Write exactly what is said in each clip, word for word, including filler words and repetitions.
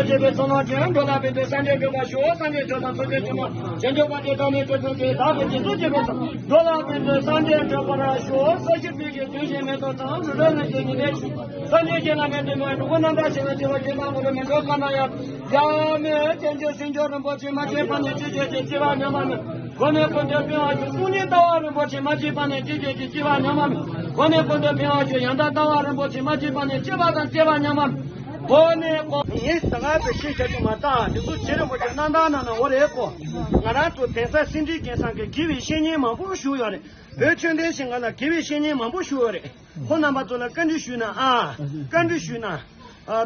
ཆེ་བའི་ཚོགས་རྣམས་ཀྱིས། འགྲོ་ལ་ཕན་ཕྱིར་སངས་རྒྱས་འགྲུབ་པར་ཤོག་སངས་རྒྱས་ཆོས་དང་ཐམས་ཅད་མཁྱེན་པ། ཞིང་སྐྱོང་བ་དེ་དག་ནི་ཐོས་བྱུང་སྟེ། བདག་གིས་སྦྱིན་སོགས་བགྱིས་པའི་ཚོགས། འགྲོ་ལ་ཕན་ཕྱིར་སངས་རྒྱས་འགྲུབ་པར་ཤོག་ས་གཞི་པའི་གི་དུས་གཞན་མེ་ཏོག་དང་། རི་རབ་ལ་སྐྱེས་ཉི་མའི་ཆུ། སངས་རྒྱས་ཀྱི་བླ་མའི་བདེན་པ། འགྲོ་ཀུན་རྣམ་དག་ཞིང་ལ་སྐྱེ་བ། སྐྱེས་པ་མ་ལུས་མི་འགྲོ་གང་ན་ཡང་། འཇིག་རྟེན་མཁྱེན་ཅིང་སེམས་མཆོག་རིན་པོ་ཆེ། མ་སྐྱེས་པ་ནས་སྐྱེས་བྱས་ཏེ། སྐྱེས་པ་མྱ་ངམ་མེད། གོ་གནས་ཀུན་ཏུ་འཕེལ་བར་ཤོག་སྟོང་ཉིད་ལྟ་བ་རིན་པོ་ཆེ། མ་སྐྱེས་པ་ནས་སྐྱེས་བྱས་ཏེ། སྐྱེས་པ་མྱ་ངམ་མེད། གོ་གནས་ཀུན་ཏུ་འཕེལ་བར་ཤོག་ཡང་དག་ལྟ་བ་རིན་པོ་ཆེ། མ་སྐྱེས་པ་ནས་སྐྱེས་པ་དང་སྐྱེས་པ་མྱ་ངམ་མེད། གོ་གནས་ཀུན། ངས་ད་ག་ཚོད་ཤེས་བྱ་རྒྱུ་མ་རེད། འདི་ཚོ་རྗེ་རིན་པོ་ཆེ་རྣམ་ཐར་ནང་ན་འོ་རེད་གོ། ང་རང་ཚོ་གདན་ས་སེ་འབྲས་དགེ་གསང་གི་དགེ་བའི་བཤེས་གཉེན་མང་པོ་བཞུགས་ཡོད་རེད། བོད་ཆོས་ལྡན་ཞིང་ཁམས་ལ་དགེ་བའི་བཤེས་གཉེན་མང་པོ་བཞུགས་ཡོད་རེད། ཁོང་རྣམ་པ་ཚོ་ལ་བཀའ་འདྲི་ཞུས་ན་ཨ། བཀའ་འདྲི་ཞུས་ན། ཨ།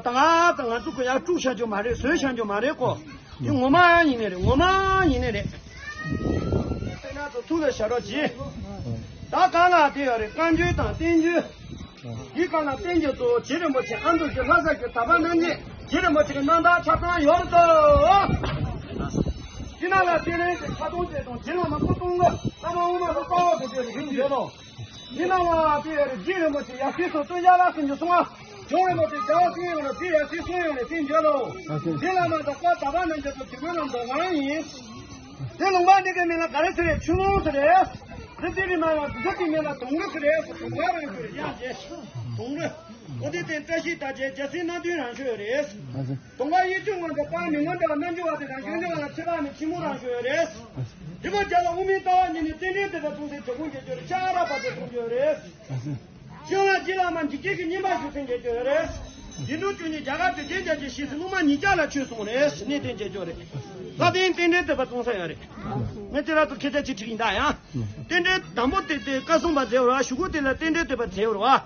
ད་ང་ད་ང་ཚོ་གི་ཡར་དཀྲུག་བྱ་རྒྱུ་མ་རེད། བཟོས་བྱ་རྒྱུ་མ་རེད་གོ། འདི་ངོ་མ་ཡིན་ནི་རེད། ངོ་མ་ཡིན་ནི་རེད། དེ་ན་ཚོ་ཐུགས་ལ་བཞག་རོགས་གྱིས། ད་གང་ལ་དེ་ཡོད་རེད། བཀའ་འགྱུར་དང་བསྟན་འགྱུར། འདི་གང་ལ་བསྟན་འགྱུར་གཙོ་བོ་རྗེ་རིན་པོ་ཆེ་ཨ་མདོ་རྒྱུད་ལྷ་ས་གི་དག་པ་རྣམ་རྒྱལ་རྗེ་རིན་པོ་ཆེ་གི་རྣམ་ཐར་ཆ་ཚང་ཡོད་རེད་དོ། འདི་ནང་ལ་དེ་རིང་གི་ཁ་སྟོང་བཅས་དང་རྗེ་བླ་མ་སྐུ་གསུང་ལ་བླ་མ་དབུ་མ་ལ་གསང་བ་དང་བཅས་པའི་རིམ་བྱོན་ནོ། འདི་ནང་ལ་དེ་ཡོད་རེད། རྗེ་རིན་པོ་ཆེ་ཡབ་སྲས་སུ་སྟོན་རྒྱ་ལ་སུ་འགྱུར་སོང་བ། ཇོ་རིན་པོ་ཆེ་རྒྱལ་བ་སྲས་ཡོངས་ལ་དེ་ཡབ་སྲས་སུ་ཡོངས་ལ་དེ་འཇོལ་ལོ། རྗེ་བླ་མ་དང་བཀའ་དག་པ་རྣམས་ཀྱི་ཐུགས་ཀྱི་ལམ་འདོགས་པ་ཡིན། དེ་ལུང་པ་འདི་གའི་མིང་ལ་ག་རེ་ཟེར་རེད། ཆུ་ཀླུང་ཟེར་རེད། རི་དེ་རི་མ་ལ་འདི་ཚོ་དེ་མིང་ལ་དུང་རི་ཟེར་རེད། དུང་པ་རང་ཤོས་རེད། ཡང་རྗེ་དུང་རི། འོ་དེ་སྟེང་བཀྲ་ཤིས་དར་རྒྱས་རྒྱལ་སྲས་སྣ་བདུན་རང་ཤོས་རེད། དུང་པ་གཡས་བྱུང་བ་འདི་པ་མི་མངོན་འདྲ་བ་རྣལ་འབྱོར་བ་དེ་རང་ཤོས་འདྲ་བ་ལ་ཕྱེད་ཀ་ནི་ཕྱི་མོ་རང་ཤོས་རེད། དེ་མོ་རྒྱ་ལ་དབུ་མའི་ལྟ་བ་ཉིད་ནི་རྟེན་འབྲེལ་ཐེག་པ་གསུང་སའི་དེ་ཁུངས་ཀྱི་སྐྱོ་རེད། ཤ་ར་པ་དེ་ཁུངས་སྐྱོ་རེད། ཤོ་ལ་རྗེ་བླ་མ་འཇིགས་བྱེད་ཀྱི་བསྙེན་པ་ཞུ་སེམས་ཀྱི་སྐྱོ་རེད། དགེ་འདུན་བཅུ་གཉིས་རྒྱ་གར་དུས་ཆེན་རྒྱ་ཆེ་ཞེས་སུ་སློབ་མ་ཉིས་བརྒྱ་ལ་ཆོས་གསུངས་རེད། གནས་བརྟན་ཀྱི་སྐྱོ་རེད། ལྷ་ལྡན་རྟེན་འབྲེལ་ཐེག་པ་གསུང་ས་ཡོད་རེད། ངས་དེ་ར་ཚོ་ཁྱེད་ཅག་ཅིག་ཁྲིད་ཡིན་ད་ཡང་། རྟེན་འབྲེལ་དང་པོ་དེ་དེ་བཀའ་གསུང་པ་མཛད་པ་རེད་བ། གཞུག་གུ་དེ་ལ་རྟེན་འབྲེལ་ཐེག་པ་མཛད་པ་རེད་བ།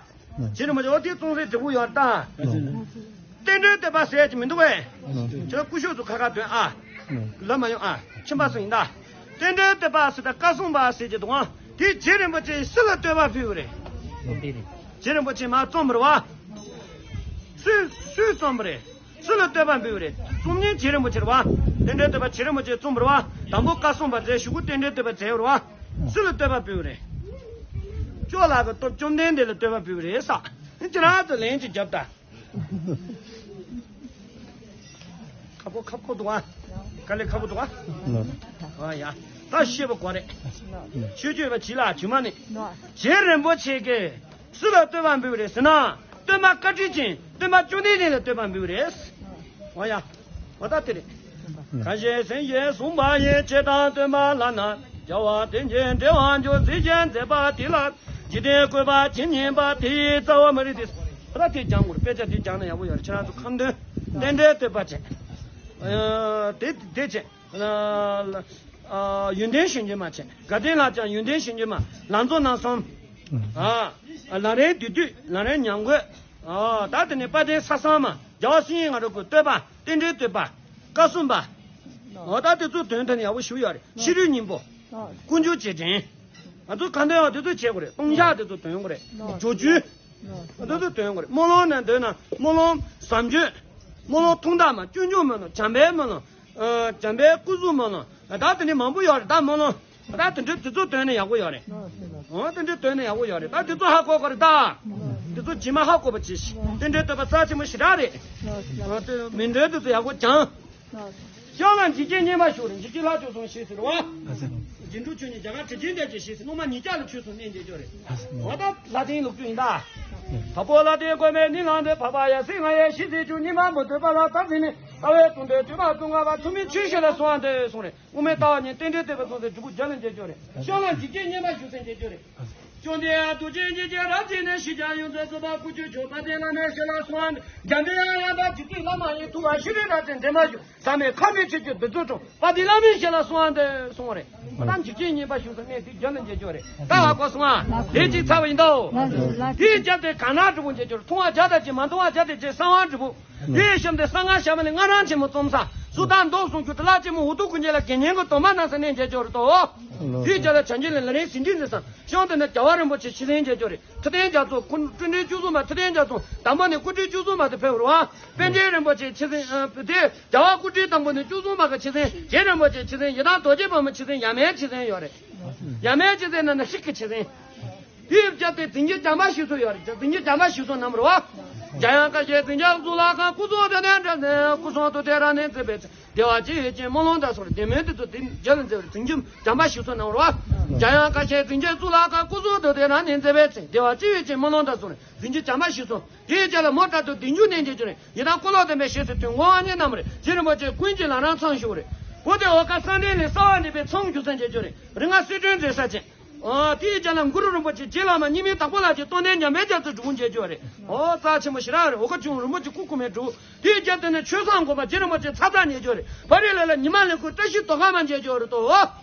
རྗེ་རིན་པོ་ཆེ་འོ་དེ་གསུང་སའི་འབྲས་བུ་ཡོད་རེད་ད། རྟེན་འབྲེལ་ཐེག་པ་ཟེར་གྱི་མི་འདུག་བས། ཁྱེད་རང་སྐུ་ཞབས་ཚོ་ཁ་ཁ་འདོན་ཨ། ལབ་མ་ཡོང་ཨ། ཁྱིམ་པ་སུ་ཡིན་ད། རྟེན་འབྲེལ་ཐེག་པ་ཟེར་ད་བཀའ་གསུང་པ་ཟེར་གྱི་འདུག་ཨ། དེ་རྗེ་རིན་པོ་ཆེ་སུ་ལ་བསྟོད་པ་ཕུལ་བ་རེད། རྗེ་རིན་པོ་ཆེ་མར་རྩོམ་པ་རེད་བ། སུས་སུས་རྩོམ་པ་རེད། སུ་ལ་བསྟོད་པ་ཕུལ་བ་རེད། རྩོམ་མཁན་རྗེ་རིན་པོ་ཆེ་རེད་བ། རྟེན་འབྲེལ་ཐེག་པ་རྗེ་རིན་པོ་ཆེ་རྩོམ་པ་རེད་བ། དང་པོ་བཀའ་གསུང་པ་མཛད། གཞུག་གུ་རྟེན་འབྲེལ་ཐེག་པ་མཛད་པ་རེད་བ། སུ་ལ་བསྟོད་པ་ཕུལ་བ་རེད། ཅོག་ལ་གི་སྟོབས་བཅོམ་ལྡན་འདས་ལ་བསྟོད་པ་ཕུལ་བ་རེད་ས། ཁྱེད་རང་ཚོ་ལན་ཅིག་རྒྱོབ་ད། ཁག་པོ་ཁག་པོ་འདུག་ཨ། དཀའ་ལས་ཁག་པོ་འདུག་ཨ། ཨ་ཡ། ད་ཤེས་པ་དགོས་རེད། ཆོས་སྤྱོད་པ་བྱིས་ལ་བྱིས་མ་ནི། རྗེ་རིན་པོ་ཆེ་གིས་སུ་ལ་བསྟོད་པ་འབུལ་བ་རེད་ཟེར་ན། སྟོན་པ་བཀའ་དྲིན་ཅན་སྟོན་པ་བཅོམ་ལྡན་འདས་ལ་བསྟོད་པ་འབུལ་བ་རེད། ཨ་ཡ། འོ་ད་དེ་རེད། ཁ་ཞེ་སེང་ཞེས་གསུངས་པ་ཡི། ཅེས་དང་སྟོན་པ་ལ་ན། རྒྱལ་བ་དེ་ཉིད་འབྲེལ་བར་འབྱུང་། ཟེར་ཞིང་མཛད་པ་དེ་ལ། འཇིག་རྟེན་བཀོད་པ་ཇི་སྙེད་པ། དེ་ཡི་རྩ་བ་མ་རིག་སྟེ། ད་དེ་སྦྱང་དགོས་རེད། དཔེ་ཆ་དེ་སྦྱང་ན་ཡག་པོ་ཡོད་རེད། ཁྱེད་རང་ཚོ་ཁ་འདོན། རྟེན་འབྲེལ་བསྟོད་པ་བྱས། ཨ་དེ་དེ་བྱས། ཨ་ཡོན་ཏན་གཞོན་གྱུར་མ་བྱས། དགའ་ལྡན་ལྷ་བཅས་ཡོན་ཏན་གཞོན་གྱུར་མ། ལང་ཚོ་རྣམ་གསུམ། ཨ་ལམ་རིམ་བདུད་འདུལ། ལམ་རིམ་ཉམས་རྒུད། ཨ་ད་དེ་ནས་དཔལ་ལྡན་ས་གསང་མ། རྒྱལ་བ་སྲས་ཡིན་ང་རོ་ཀུན། བསྟོད་པ། རྟེན་འབྲེལ་བསྟོད་པ། བཀའ་གསུང་པ། འོ་ད་དེ་ཚོ་དོན་དེ་ནི་ཡག་པོ་ཞུ་ཡོད་རེད། ཤེས་རིག་སྙིང་པོ། ཀུན་འབྱུང་རྗེས་དྲན། ང་ཚོ་གང་དོན་ཡང་དེ་ཚོ་བྱེད་དགོས་རེད། ལྟུང་བཤགས་དེ་ཚོ་དོན་དགོས་རེད། སྦྱོར་བཅོས། དེ་ཚོ་དོན་དགོས་རེད། སྨོན་ལམ་ནང་འདོན་ན་སྨོན་ལམ་བཟང་སྤྱོད། སྨོན་ལམ་ཐུགས་དམ་མ། སྤྱོད་འཇུག་སྨོན་ལམ། བྱམས་པའི་སྨོན་ལམ། ཨ་བྱམས་པའི་སྐུ་གཟུགས་སྨོན་ལམ། ད་དེ་འདྲ་མང་པོ་ཡོད་རེད། ད་སྨོན་ལམ། ད་དེ་འདྲ་དེ་ཚོ་འདོན་ན་ཡག་པོ་ཡོད་རེད། འོ་དེ་འདྲ་འདོན་ན་ཡག་པོ་ཡོད་རེད། ད་དེ་ཚོ་ཧ་གོ་དགོས་རེད་ད། དེ་ཚོ་རྗེས་མ་ཧ་གོ་བ་བྱེད་ཤིག་རྟེན་འབྲེལ་བསྟོད་པ་རྩ་ཆེན་པོ་ཞེ་དྲག་རེད། འོ་དེ་མི་འདོན་དེ་ཚོ་ཡག་པོ་སྦྱང་། ཤོག་ལ་འཇིགས་བྱེད་བསྙེན་པ་ཞུ་རེད། འཇིགས་བྱེད་ལྷ་བཅུ་གསུམ་ཞེས་ཟེར་བ། རྗེ་འབྲུག་ཆོས་ཉིད་རྒྱ་གར་ཁྲི་ཆེན་དེ་ཅི་ཞེས་ཟེར། སློབ་མ་ཉིས་བརྒྱ་ལ་ཆོས་གསུང་གནས་མཇལ་རྒྱུ་རེད། འོ་ད་ལྷ་ལྡན་ལུགས་ཀྱི་ཡིན་ད། དྭགས་པོ་ལྷ་ལྡན་གོས་མེད་ནི་ལང་དུ་བབས་པ་ཡ། སྲིད་ང་ཡི་ཤི་ཚེ་བཅུ། ཉི་མ་མུ་སྟེགས་པ་ལ་བཏབ་ཟིན་ནས། ལྟ་བའི་གསུང་དོན་བསྟོད་པ་ཙམ་མངའ་བ། ཐུགས་མི་ཆོས་བཞིན་ལ་གསོལ་བ་འདེབས་གསུངས་རེད། དབུ་མའི་ལྟ་བ་ཉིད་རྟེན་འབྲེལ་བསྟོད་པ་གསུངས་ཏེ་འབྲས་བུ་རྒྱལ་ལ་མཇལ་རྒྱུ་རེད། ཤོག་ལ་འཇིགས་བྱེད་བསྙེན་པ་ཞུ་ཚེ་མཇལ་རྒྱུ་རེད། བཅོམ་ལྡན་རྡོ་རྗེ་འཇིགས་བྱེད་རབ་བྱས་ནས། ཞི་འཇམ་ཡོངས་རྫོགས་སེམས་དཔའ་དཀོན་མཆོག་མཆོག་དཔལ་ལྡན་བླ་མའི་ཞལ་ལ་གསོལ་བ་འདེབས། འཇམ་པའི་དབྱངས་ཡང་དག་འཇིག་རྟེན་བླ་མ་ཡི། ཐུབ་པ་ཤེས་རིག་རབ་བརྩེགས་འདྲེས་མ་བཞི། ཟག་མེད་མཁའ་སྤྱོད་ཆོས་ཀྱི་རྡུལ་ཚོགས་འཁྲུགས། དཔལ་ལྡན་བླ་མའི་ཞལ་ལ་གསོལ་བ་འདེབས་གསུངས་པ་རེད། ད་འཇིགས་བྱེད་བསྙེན་པ་ཞུ་ཚེ་གནས་དེ་རྒྱལ་ལ་མཇལ་རྒྱུ་རེད། ད་ཧ་གོ་སོང་ཨ། དེ་གཅིག་ཚར་བ་ཡིན་ད། དེའི་རྒྱབ་དེ་གང་ན་འབྲས་བུ་མཇལ་རྒྱུ་རེད། མཐོང་བ་བརྒྱ་དང་གཅིག་མ་མཐོང་བ་བརྒྱ་དང་གཅིག་གསང་བ་འབྲས་བུ། དེའི་གཤམ་དེ་གསང་སྔགས་ཞབས་མ་ལས་སྔགས་རང་ཆེན་མོ་རྩོམ་ས། གཟུགས་དང་མདོག་ཟུང་འཇུག་ཏྲི་ལ་ཆེན་མོ། འུ་ཐུག་ཀུན་མཇལ་ལ་དགེ་བསྙེན་གྱི་སྡོམ་པ་གནང་ས་གནས་མཇལ་རྒྱུ་རེད་དོ། དེའི་རྒྱབ་ལ་བྱང་ཆུབ་ལ་ལམ་རིམ་ཟིན་བྲིས་མཛད་ས། གཤམ་དེ་ན་རྒྱལ་བ་རིན་པོ་ཆེ་ཕྱི་གསལ་མཇལ་རྒྱུ་རེད། ཁྲི་སྟེང་རྒྱ་མཚོ་སྐུ་སྤྲུལ་ཁྲི་བཅུ་གསུམ་པ། ཁྲི་སྟེང་རྒྱ་མཚོ་དང་པོ་ནས་སྐུ་ཕྲེང་བཅུ་གསུམ་པ་དེ་ཕེབས་རུང་བ། པཎ་ཆེན་རིན་པོ་ཆེ་ཕྱི་གསལ། དེ་རྒྱལ་བ་སྐུ་ཕྲེང་དང་པོ་ནས་བཅུ་གསུམ་པ་གི་ཕྱི་གསལ། རྗེ་རིན་པོ་ཆེ་ཕྱི་གསལ། ཡི་དམ་རྡོ་རྗེ་ཕག་མོ་ཕྱི་གསལ། ཡབ་མེས་ཕྱི་གསལ་ཡོད་རེད། ཡབ་མེས་ཕྱི་གསལ་ན་ན་ཧྲིག་གི་ཕྱི་གསལ། དེའི་རྒྱབ་དེ་རྫིང་ཁྱི་བྱམས་པ་ཞིག་ཚོ་ཡོད་རེད། རྫིང་ཁྱི་བྱམས་པ་ཞིག་ཚོ་རྣམས་རེད་བ། འཇམ་དབྱངས་ཀ་ཞའི་རྫིང་ཆེན་གཙུག་ལག་ཁང་། སྐུ་གསུང་ཐུགས་རྟེན་འབྲེལ་ནས། སྐུ་གསུང་ཐུགས་རྟེན་རབ་གནས་མཛད་པའི་ཚེ། བདེ་བ་ཅན་ཡོད་ཅེས་སྨོན་ལམ་འདེབས་སོ། བདེ་སྨོན་དེ་ཚོ་དེ་རྒྱ་ལ་མཛད་པའི་རྫིང་ཁྱིམ་བྱམས་པ་ཞིག་སོང་གནང་བ་རེད་བ། འཇམ་དབྱངས་ཀ་ཞའི་རྫིང་ཆེན་གཙུག་ལག་ཁང་། སྐུ་གསུང་ཐུགས་རྟེན་རབ་གནས་མཛད་པའི་ཚེ། བདེ་བ་ཅན་ཡོད་ཅེས་སྨོན་ལམ་འདེབས་སོ། རྫིང་ཁྱིམ་བྱམས་པ་ཞིག་སོང་། དེའི་རྗེས་ལ་མོ་དྲག་ཏུ་བདེ་འབྱུང་གནས་མཇལ་བྱུང་རེད། ཡི་དམ་ཀུན་ལེགས་ལྡན་པའི་ཞལ་གཟིགས་དུས་འཁོར་དབང་ཕྱུག་རྣམས་རེད། རྗེ་རིན་པོ་ཆེ་ཀུན་གྱི་ལམ་རིམ་ཚང་བཞུགས་རེད། འོ་དེ་འོ་ཀ་གསང་བདེ་གླིང་གསང་བ་འདུས་པའི་ཚང་བཞུགས་ས་མཇལ་བྱུང་རེད། རིག་སྔགས་གསེར་ཕྲེང་མཛད་ས་ཅན། ཨ། དེའི་རྗེས་ལ་གུ་རུ་རིན་པོ་ཆེ་རྗེ་བླ་མ་སྙིགས་མའི་བདག་པོ་ལགས་ཀྱི་རྟོགས་ལྡན་འཇམ་དཔལ་རྒྱ་མཚོའི་སྒྲུབ་ཕུག་མཇལ་བྱུང་བ་རེད། ཨོ་རྩ་ཆེན་པོ་ཞེ་དྲག་རེད། འོ་ཀ་ཆུང་རིན་པོ་ཆེ་སྐུ་འཁོར་མའི་སྒྲུབ། དེའི་རྗེས་དེ་ནས་ཆོས་བཟང་སྒོམ་པ་རྗེ་རིན་པོ་ཆེ་ཚ་ཚ་མཇལ་བྱུང་རེད། བར་རེ་ལ་ལ་ཉི་མ་གླིང་ཁུལ་བཀྲ་ཤིས་རྡོ་ཁང་མ་མཇལ་བྱུང་རེད་དོ།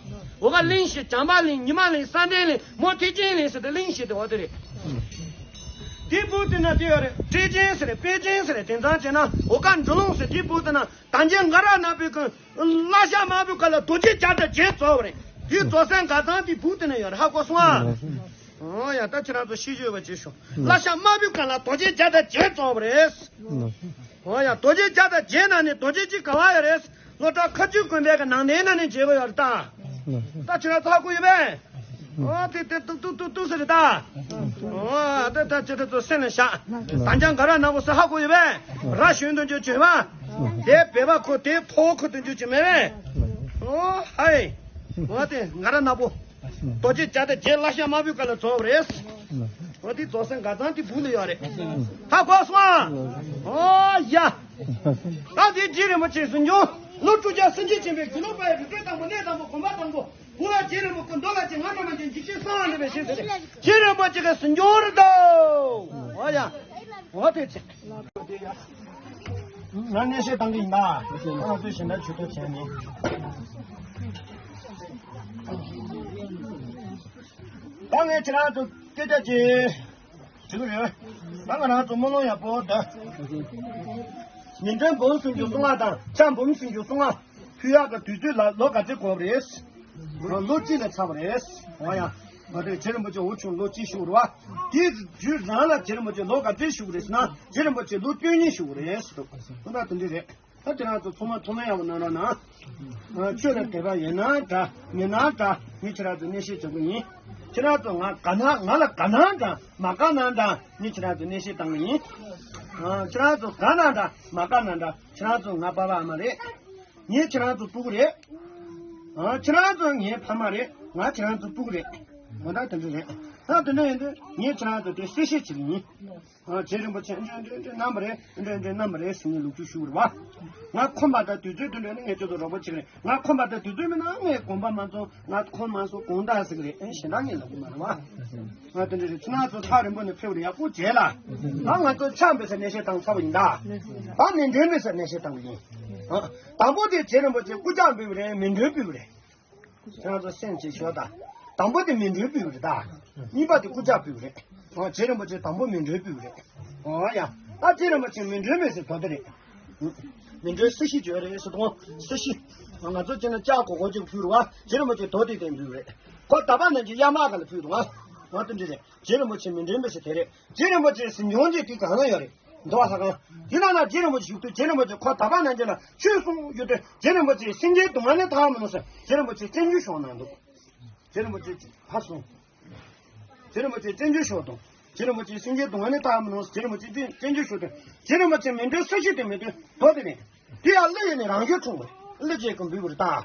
འོ་ཀ་གླིང་བཞི་བྱམས་པ་གླིང་། ཉི་མ་གླིང་། གསང་བདེ་གླིང་། མོ་ཐེག་ཆེན་གླིང་ཟེར་ཏེ་གླིང་བཞི་དེ་འོ་དེ་རེད། དེའི་སྦུག་དེ་ན་དེ་ཡོད་རེད། ཏྲེ་ཆེན་ཟེར་རེད། པེ་ཆེན་ཟེར་རེད། དེང་སང་བྱས་ན་འོ་ཀ་འབྲི་ལུང་ཟེར། དེའི་སྦུག་དེ་ན། དམ་ཅན་ང་ར་ནག་པོའི་ཀུན། བརླ་ཤ་དམར་པོའི་ཁ་ལ་རྡོ་རྗེ་བརྒྱ་དང་བརྒྱད་རྫོགས་པ་རེད། དེའི་རྫོགས་སའི་དགའ་ཐང་དེ་སྦུག་དེ་ན་ཡོད་རེད། ཧ་གོ་སོང་ཨ། ཨོ་ཡ། ད་ཁྱེད་རང་ཚོ་ཤེས་ཡོད་པ་ཅིག་ཞུ། བརླ་ཤ་དམར་པོའི་ཁ་ལ་རྡོ་རྗེ་བརྒྱ་དང་བརྒྱད་རྫོགས་པ་རེད། ཨོ་ཡ། རྡོ་རྗེ་བརྒྱ་དང་བརྒྱད་ནང་ནས་རྡོ་རྗེ་གཅིག་ག་བ་ཡོད་རེད། སློབ་གྲྭ་མཁར་ཆུ་དགོན་པའི་གི་ནང་ནས་ནང་ནས་མཇལ་གི་ཡོད་རེད་ད། ད་ཁྱེད་རང་ཚོ་ཧ་གོ་ཡོད་པས། ཨོ་དེ་དེ་ཏུག་ཏུག་ཏུག་ཏུག་ཟེར་རེད་ད། ཨོ་ད་ད་ཁྱེད་རང་ཚོ་སེམས་ལ་བཞག་དམ་ཅན་ང་ར་ནག་པོ་ཟེར་ཧ་གོ་ཡོད་པས། ར་ཞོན་དུ་འཇུག་བྱོས་པ། དེ་བེ་བ་ཁོ་དེ་ཕོ་ཁོ་དུ་འཇུག་བྱེད་མེད་པས། ཨོ་ཧའི། ཨོ་དེ་ང་ར་ནག་པོ། རྡོ་རྗེ་བརྒྱ་དང་བརྒྱད་བརླ་ཤ་དམར་པོའི་ཁ་ལ་རྫོགས་པ་རེད། ཨོ་དེ་རྫོགས་སའི་དགའ་ཐང་དེ་སྦུག་ལ་ཡོད་རེད། ཧ་གོ་སོང་ཨ། ཨོ་ཡ། ད་དེ་རྗེ་རིན་པོ་ཆེ་གཟིམ་ཆུང་། ལོ་དྲུག་བརྒྱ་སུམ་ཅུ་ཕྱིན་པའི་དགེ་ལུགས་པ་ཡི་རིག་གྲོལ་དང་པོ། གནས་དང་པོ། གོམ་པ་དང་པོ། བུ་ལ་རྗེ་རིན་པོ་ཆེ། མདོ་ལ་རྗེ་ང་རྣམས་མ་ཅན་འཇིགས་བྱེད་གསང་བ་འདུས་པའི་ཞིང་ཟེར་ཏེ། རྗེ་རིན་པོ་ཆེ་གི་གཟིམ་ཆུང་རེད་དོ། ཨོ་ཡ། ཨོ་དེ་ཚེ། ང་གནས་བཤད་བཏང་གི་ཡིན་ད། ང་ཚོས་གཞན་དག་ཇུས་གཏོགས་བྱས་མེད། ད་ངས་ཁྱེད་རང་ཚོ་སྐད་ཆ་ཅིག་དྲི་གི་རེད། ད་ང་རང་ཚོ་སྨོན་ལམ་ཡག་པོ་འདུག་མི་འགྲོན་འབུམ་སུམ་ཅུ་སོ་ལྔ་དང་ཕྱག་འབུམ་སུམ་ཅུ་སོ་ལྔ་ཕུལ་ཡག་གི་དུས་ཚོད་ལ་ལོ་ག་ཚོད་འགོར་བ་རེད། ལོ་གཅིག་ལ་ཚར་བ་རེད། འོ་ཡ། ང་ཚོས་རྗེ་རིན་པོ་ཆེ་འོ་ཆུང་ལོ་གཅིག་བཞུགས་རེད་བ། དེའི་དུས་རང་ལ་རྗེ་རིན་པོ་ཆེ་ལོ་ག་ཚོད་བཞུགས་རེད་ཟེར་ན། རྗེ་རིན་པོ་ཆེ་ལོ་བཅུ་གཉིས་བཞུགས་རེད་ཟེར་འདུག་ཁོ་ན་དེ་འདྲ་རེད། ད་དེ་རང་ཚོ་ཚང་མ་ཐུགས་སྨོན་ཡག་པོ་གནང་རོགས་གནང་། ཨ། ཆོས་ལ་དད་པ་ཡོད་ན་འདྲ་མེད་ན་འདྲ། ངས་ཁྱེད་རང་ཚོ་གནས་བཤད་བྱེད་ཀྱི་ཡིན། ཁྱེད་རང་ཚོ་ང་དགའ་ན། ང་ལ་དགའ་ན་འདྲ་མ་དགའ་ན་འདྲ། ངས་ཁྱེད་རང་ཚོ་གནས་བཤད་བཏང་གི་ཡིན། ཨ། ཁྱེད་རང་ཚོ་དགའ་ན་འདྲ་མ་དགའ་ན་འདྲ། ཁྱེད་རང་ཚོ་ང་པ་ཕ་མ་རེད། ངས་ཁྱེད་རང་ཚོ་སྤུ་གུ་རེད། ཨ། ཁྱེད་རང་ཚོ་ངའི་ཕ་མ་རེད། ང་ཁྱེད་རང་ཚོ་སྤུ་གུ་རེད། འོ་ད་དེ་འདྲ་རེད། ད་དེ་འདྲ་ཡིན་དུས་ངས་ཁྱེད་རང་ཚོ་དེ་གསལ་བཤད་བྱེད་ཀྱི་ཡིན། ཨ། རྗེ་རིན་པོ་ཆེ་འདྲ་འདྲ་འདྲ་གནང་བ་རེད། འདྲ་འདྲ་གནང་བ་རེད་ཟེར་ནས་ལོ་རྒྱུས་ཞུ་བར་བ། ང་ཁོམ་པ་དང་དུས་ཚོད་དེ་འདྲ་ནི་ངས་ཁྱོད་ཚོ་རོགས་པ་བྱེད་ཀྱི་རེད། ང་ཁོམ་པ་དང་དུས་ཚོད་མེད་ན་ངས་དགོངས་པ་མ་ཚོམ། ང་ཁོམ་མ་སོང་དགོངས་དག་ཟེར་གྱི་རེད། ཨེ་གཞན་དག་ངས་ལབ་ཀྱི་མ་རེད་བ། ང་དེ་འདྲ་རེད། ཁྱེད་རང་ཚོ་ཐག་རིང་པོ་ནས་ཕེབས་རེད། ཡག་པོ་བྱས་ལ། ང་ང་ཚོ་ཕྱག་འབུལ་སར་གནས་བཤད་བཏང་ཚར་བ་ཡིན་ད། ད་མཎྜལ་འབུལ་སར་གནས་བཤད་བཏང་བ་ཡིན། ཨ། དང་པོ་དེ་རྗེ་རིན་པོ་ཆེ་སྐུ་ཕྱག་འབུལ་བ་རེད། མཎྜལ་འབུལ་བ་རེད། ཁྱེད་རང་ཚོ་སེམས་ཅིག་ཞོག་ད། དང་པོ་དེ་མཎྜལ་འབུལ་བ་རེད་ད། གཉིས་པ་དེ་སྐུ་ཕྱག་འབུལ་བ་རེད། ཨོ། རྗེ་རིན་པོ་ཆེ་དང་པོ་མཎྜལ་འབུལ་བ་རེད། ཨོ་ཡ། ད་རྗེ་རིན་པོ་ཆེ་མཎྜལ་འབུལ་སའི་དོ་དེ་རེད། མཎྜལ་ས་གཞི་བརྗོད་རེད་ཟེར་དང་། ས་གཞི། ང་ཚོ་བྱས་ན་ལྕགས་སྒོར་སྒོར་གཅིག་ཕུལ་རེད་བ། རྗེ་རིན་པོ་ཆེ་རྡོ་དེ་སྟེང་འབུལ་བ་རེད། ཁོ་ད་བར་ནང་གི་གཡའ་མ་ག་ལ་ཕུལ་འདུག་ང་། ང་དེ་འདྲ་རེད། རྗེ་རིན་པོ་ཆེ་མཎྜལ་འབུལ་ས་དེ་རེད། རྗེ་རིན་པོ་ཆེ་གཟིམ་ཆུང་དེ་དེ་གང་ན་ཡོད་རེད། མདོ་ལྷ་ཁང་། དེ་ནང་ན་རྗེ་རིན་པོ་ཆེ་བཞུགས་དུས། རྗེ་རིན་པོ་ཆེ་ཁོ་ད་བར་ནང་གི་ལ་ཆོས་གསུང་རྒྱུ་དེ། རྗེ་རིན་པོ་ཆེ་སེམས་ཅན་སྡུག་བསྔལ་ནས་ཐར་མི་ནུས་ཟེར། རྗེ་རིན་པོ་ཆེ་བཙན་བྱོལ་བཞུགས་གནང་འདུག་རྗེ་རིན་པོ་ཆེ་ཕར་སོང་། རྗེ་རིན་པོ་ཆེ་བཙན་བྱོལ་བཞུགས་དང་། རྗེ་རིན་པོ་ཆེ་སེམས་ཅན་སྡུག་བསྔལ་ནས་ཐར་མི་ནུས། རྗེ་རིན་པོ་ཆེ་བཙན་བཙན་བྱོལ་བཞུགས་དང་། རྗེ་རིན་པོ་ཆེ་མཎྜལ་ས་གཞི་དེ་མེད་དུས་རྡོ་དེ་མེད། དེ་ཡང་ཀླུ་ཡིས་ནི་རང་ཤུགས་འཁྲུངས་པ་རེད། ཀླུ་རྗེ་གིས་འབུལ་བ་རེད་ད།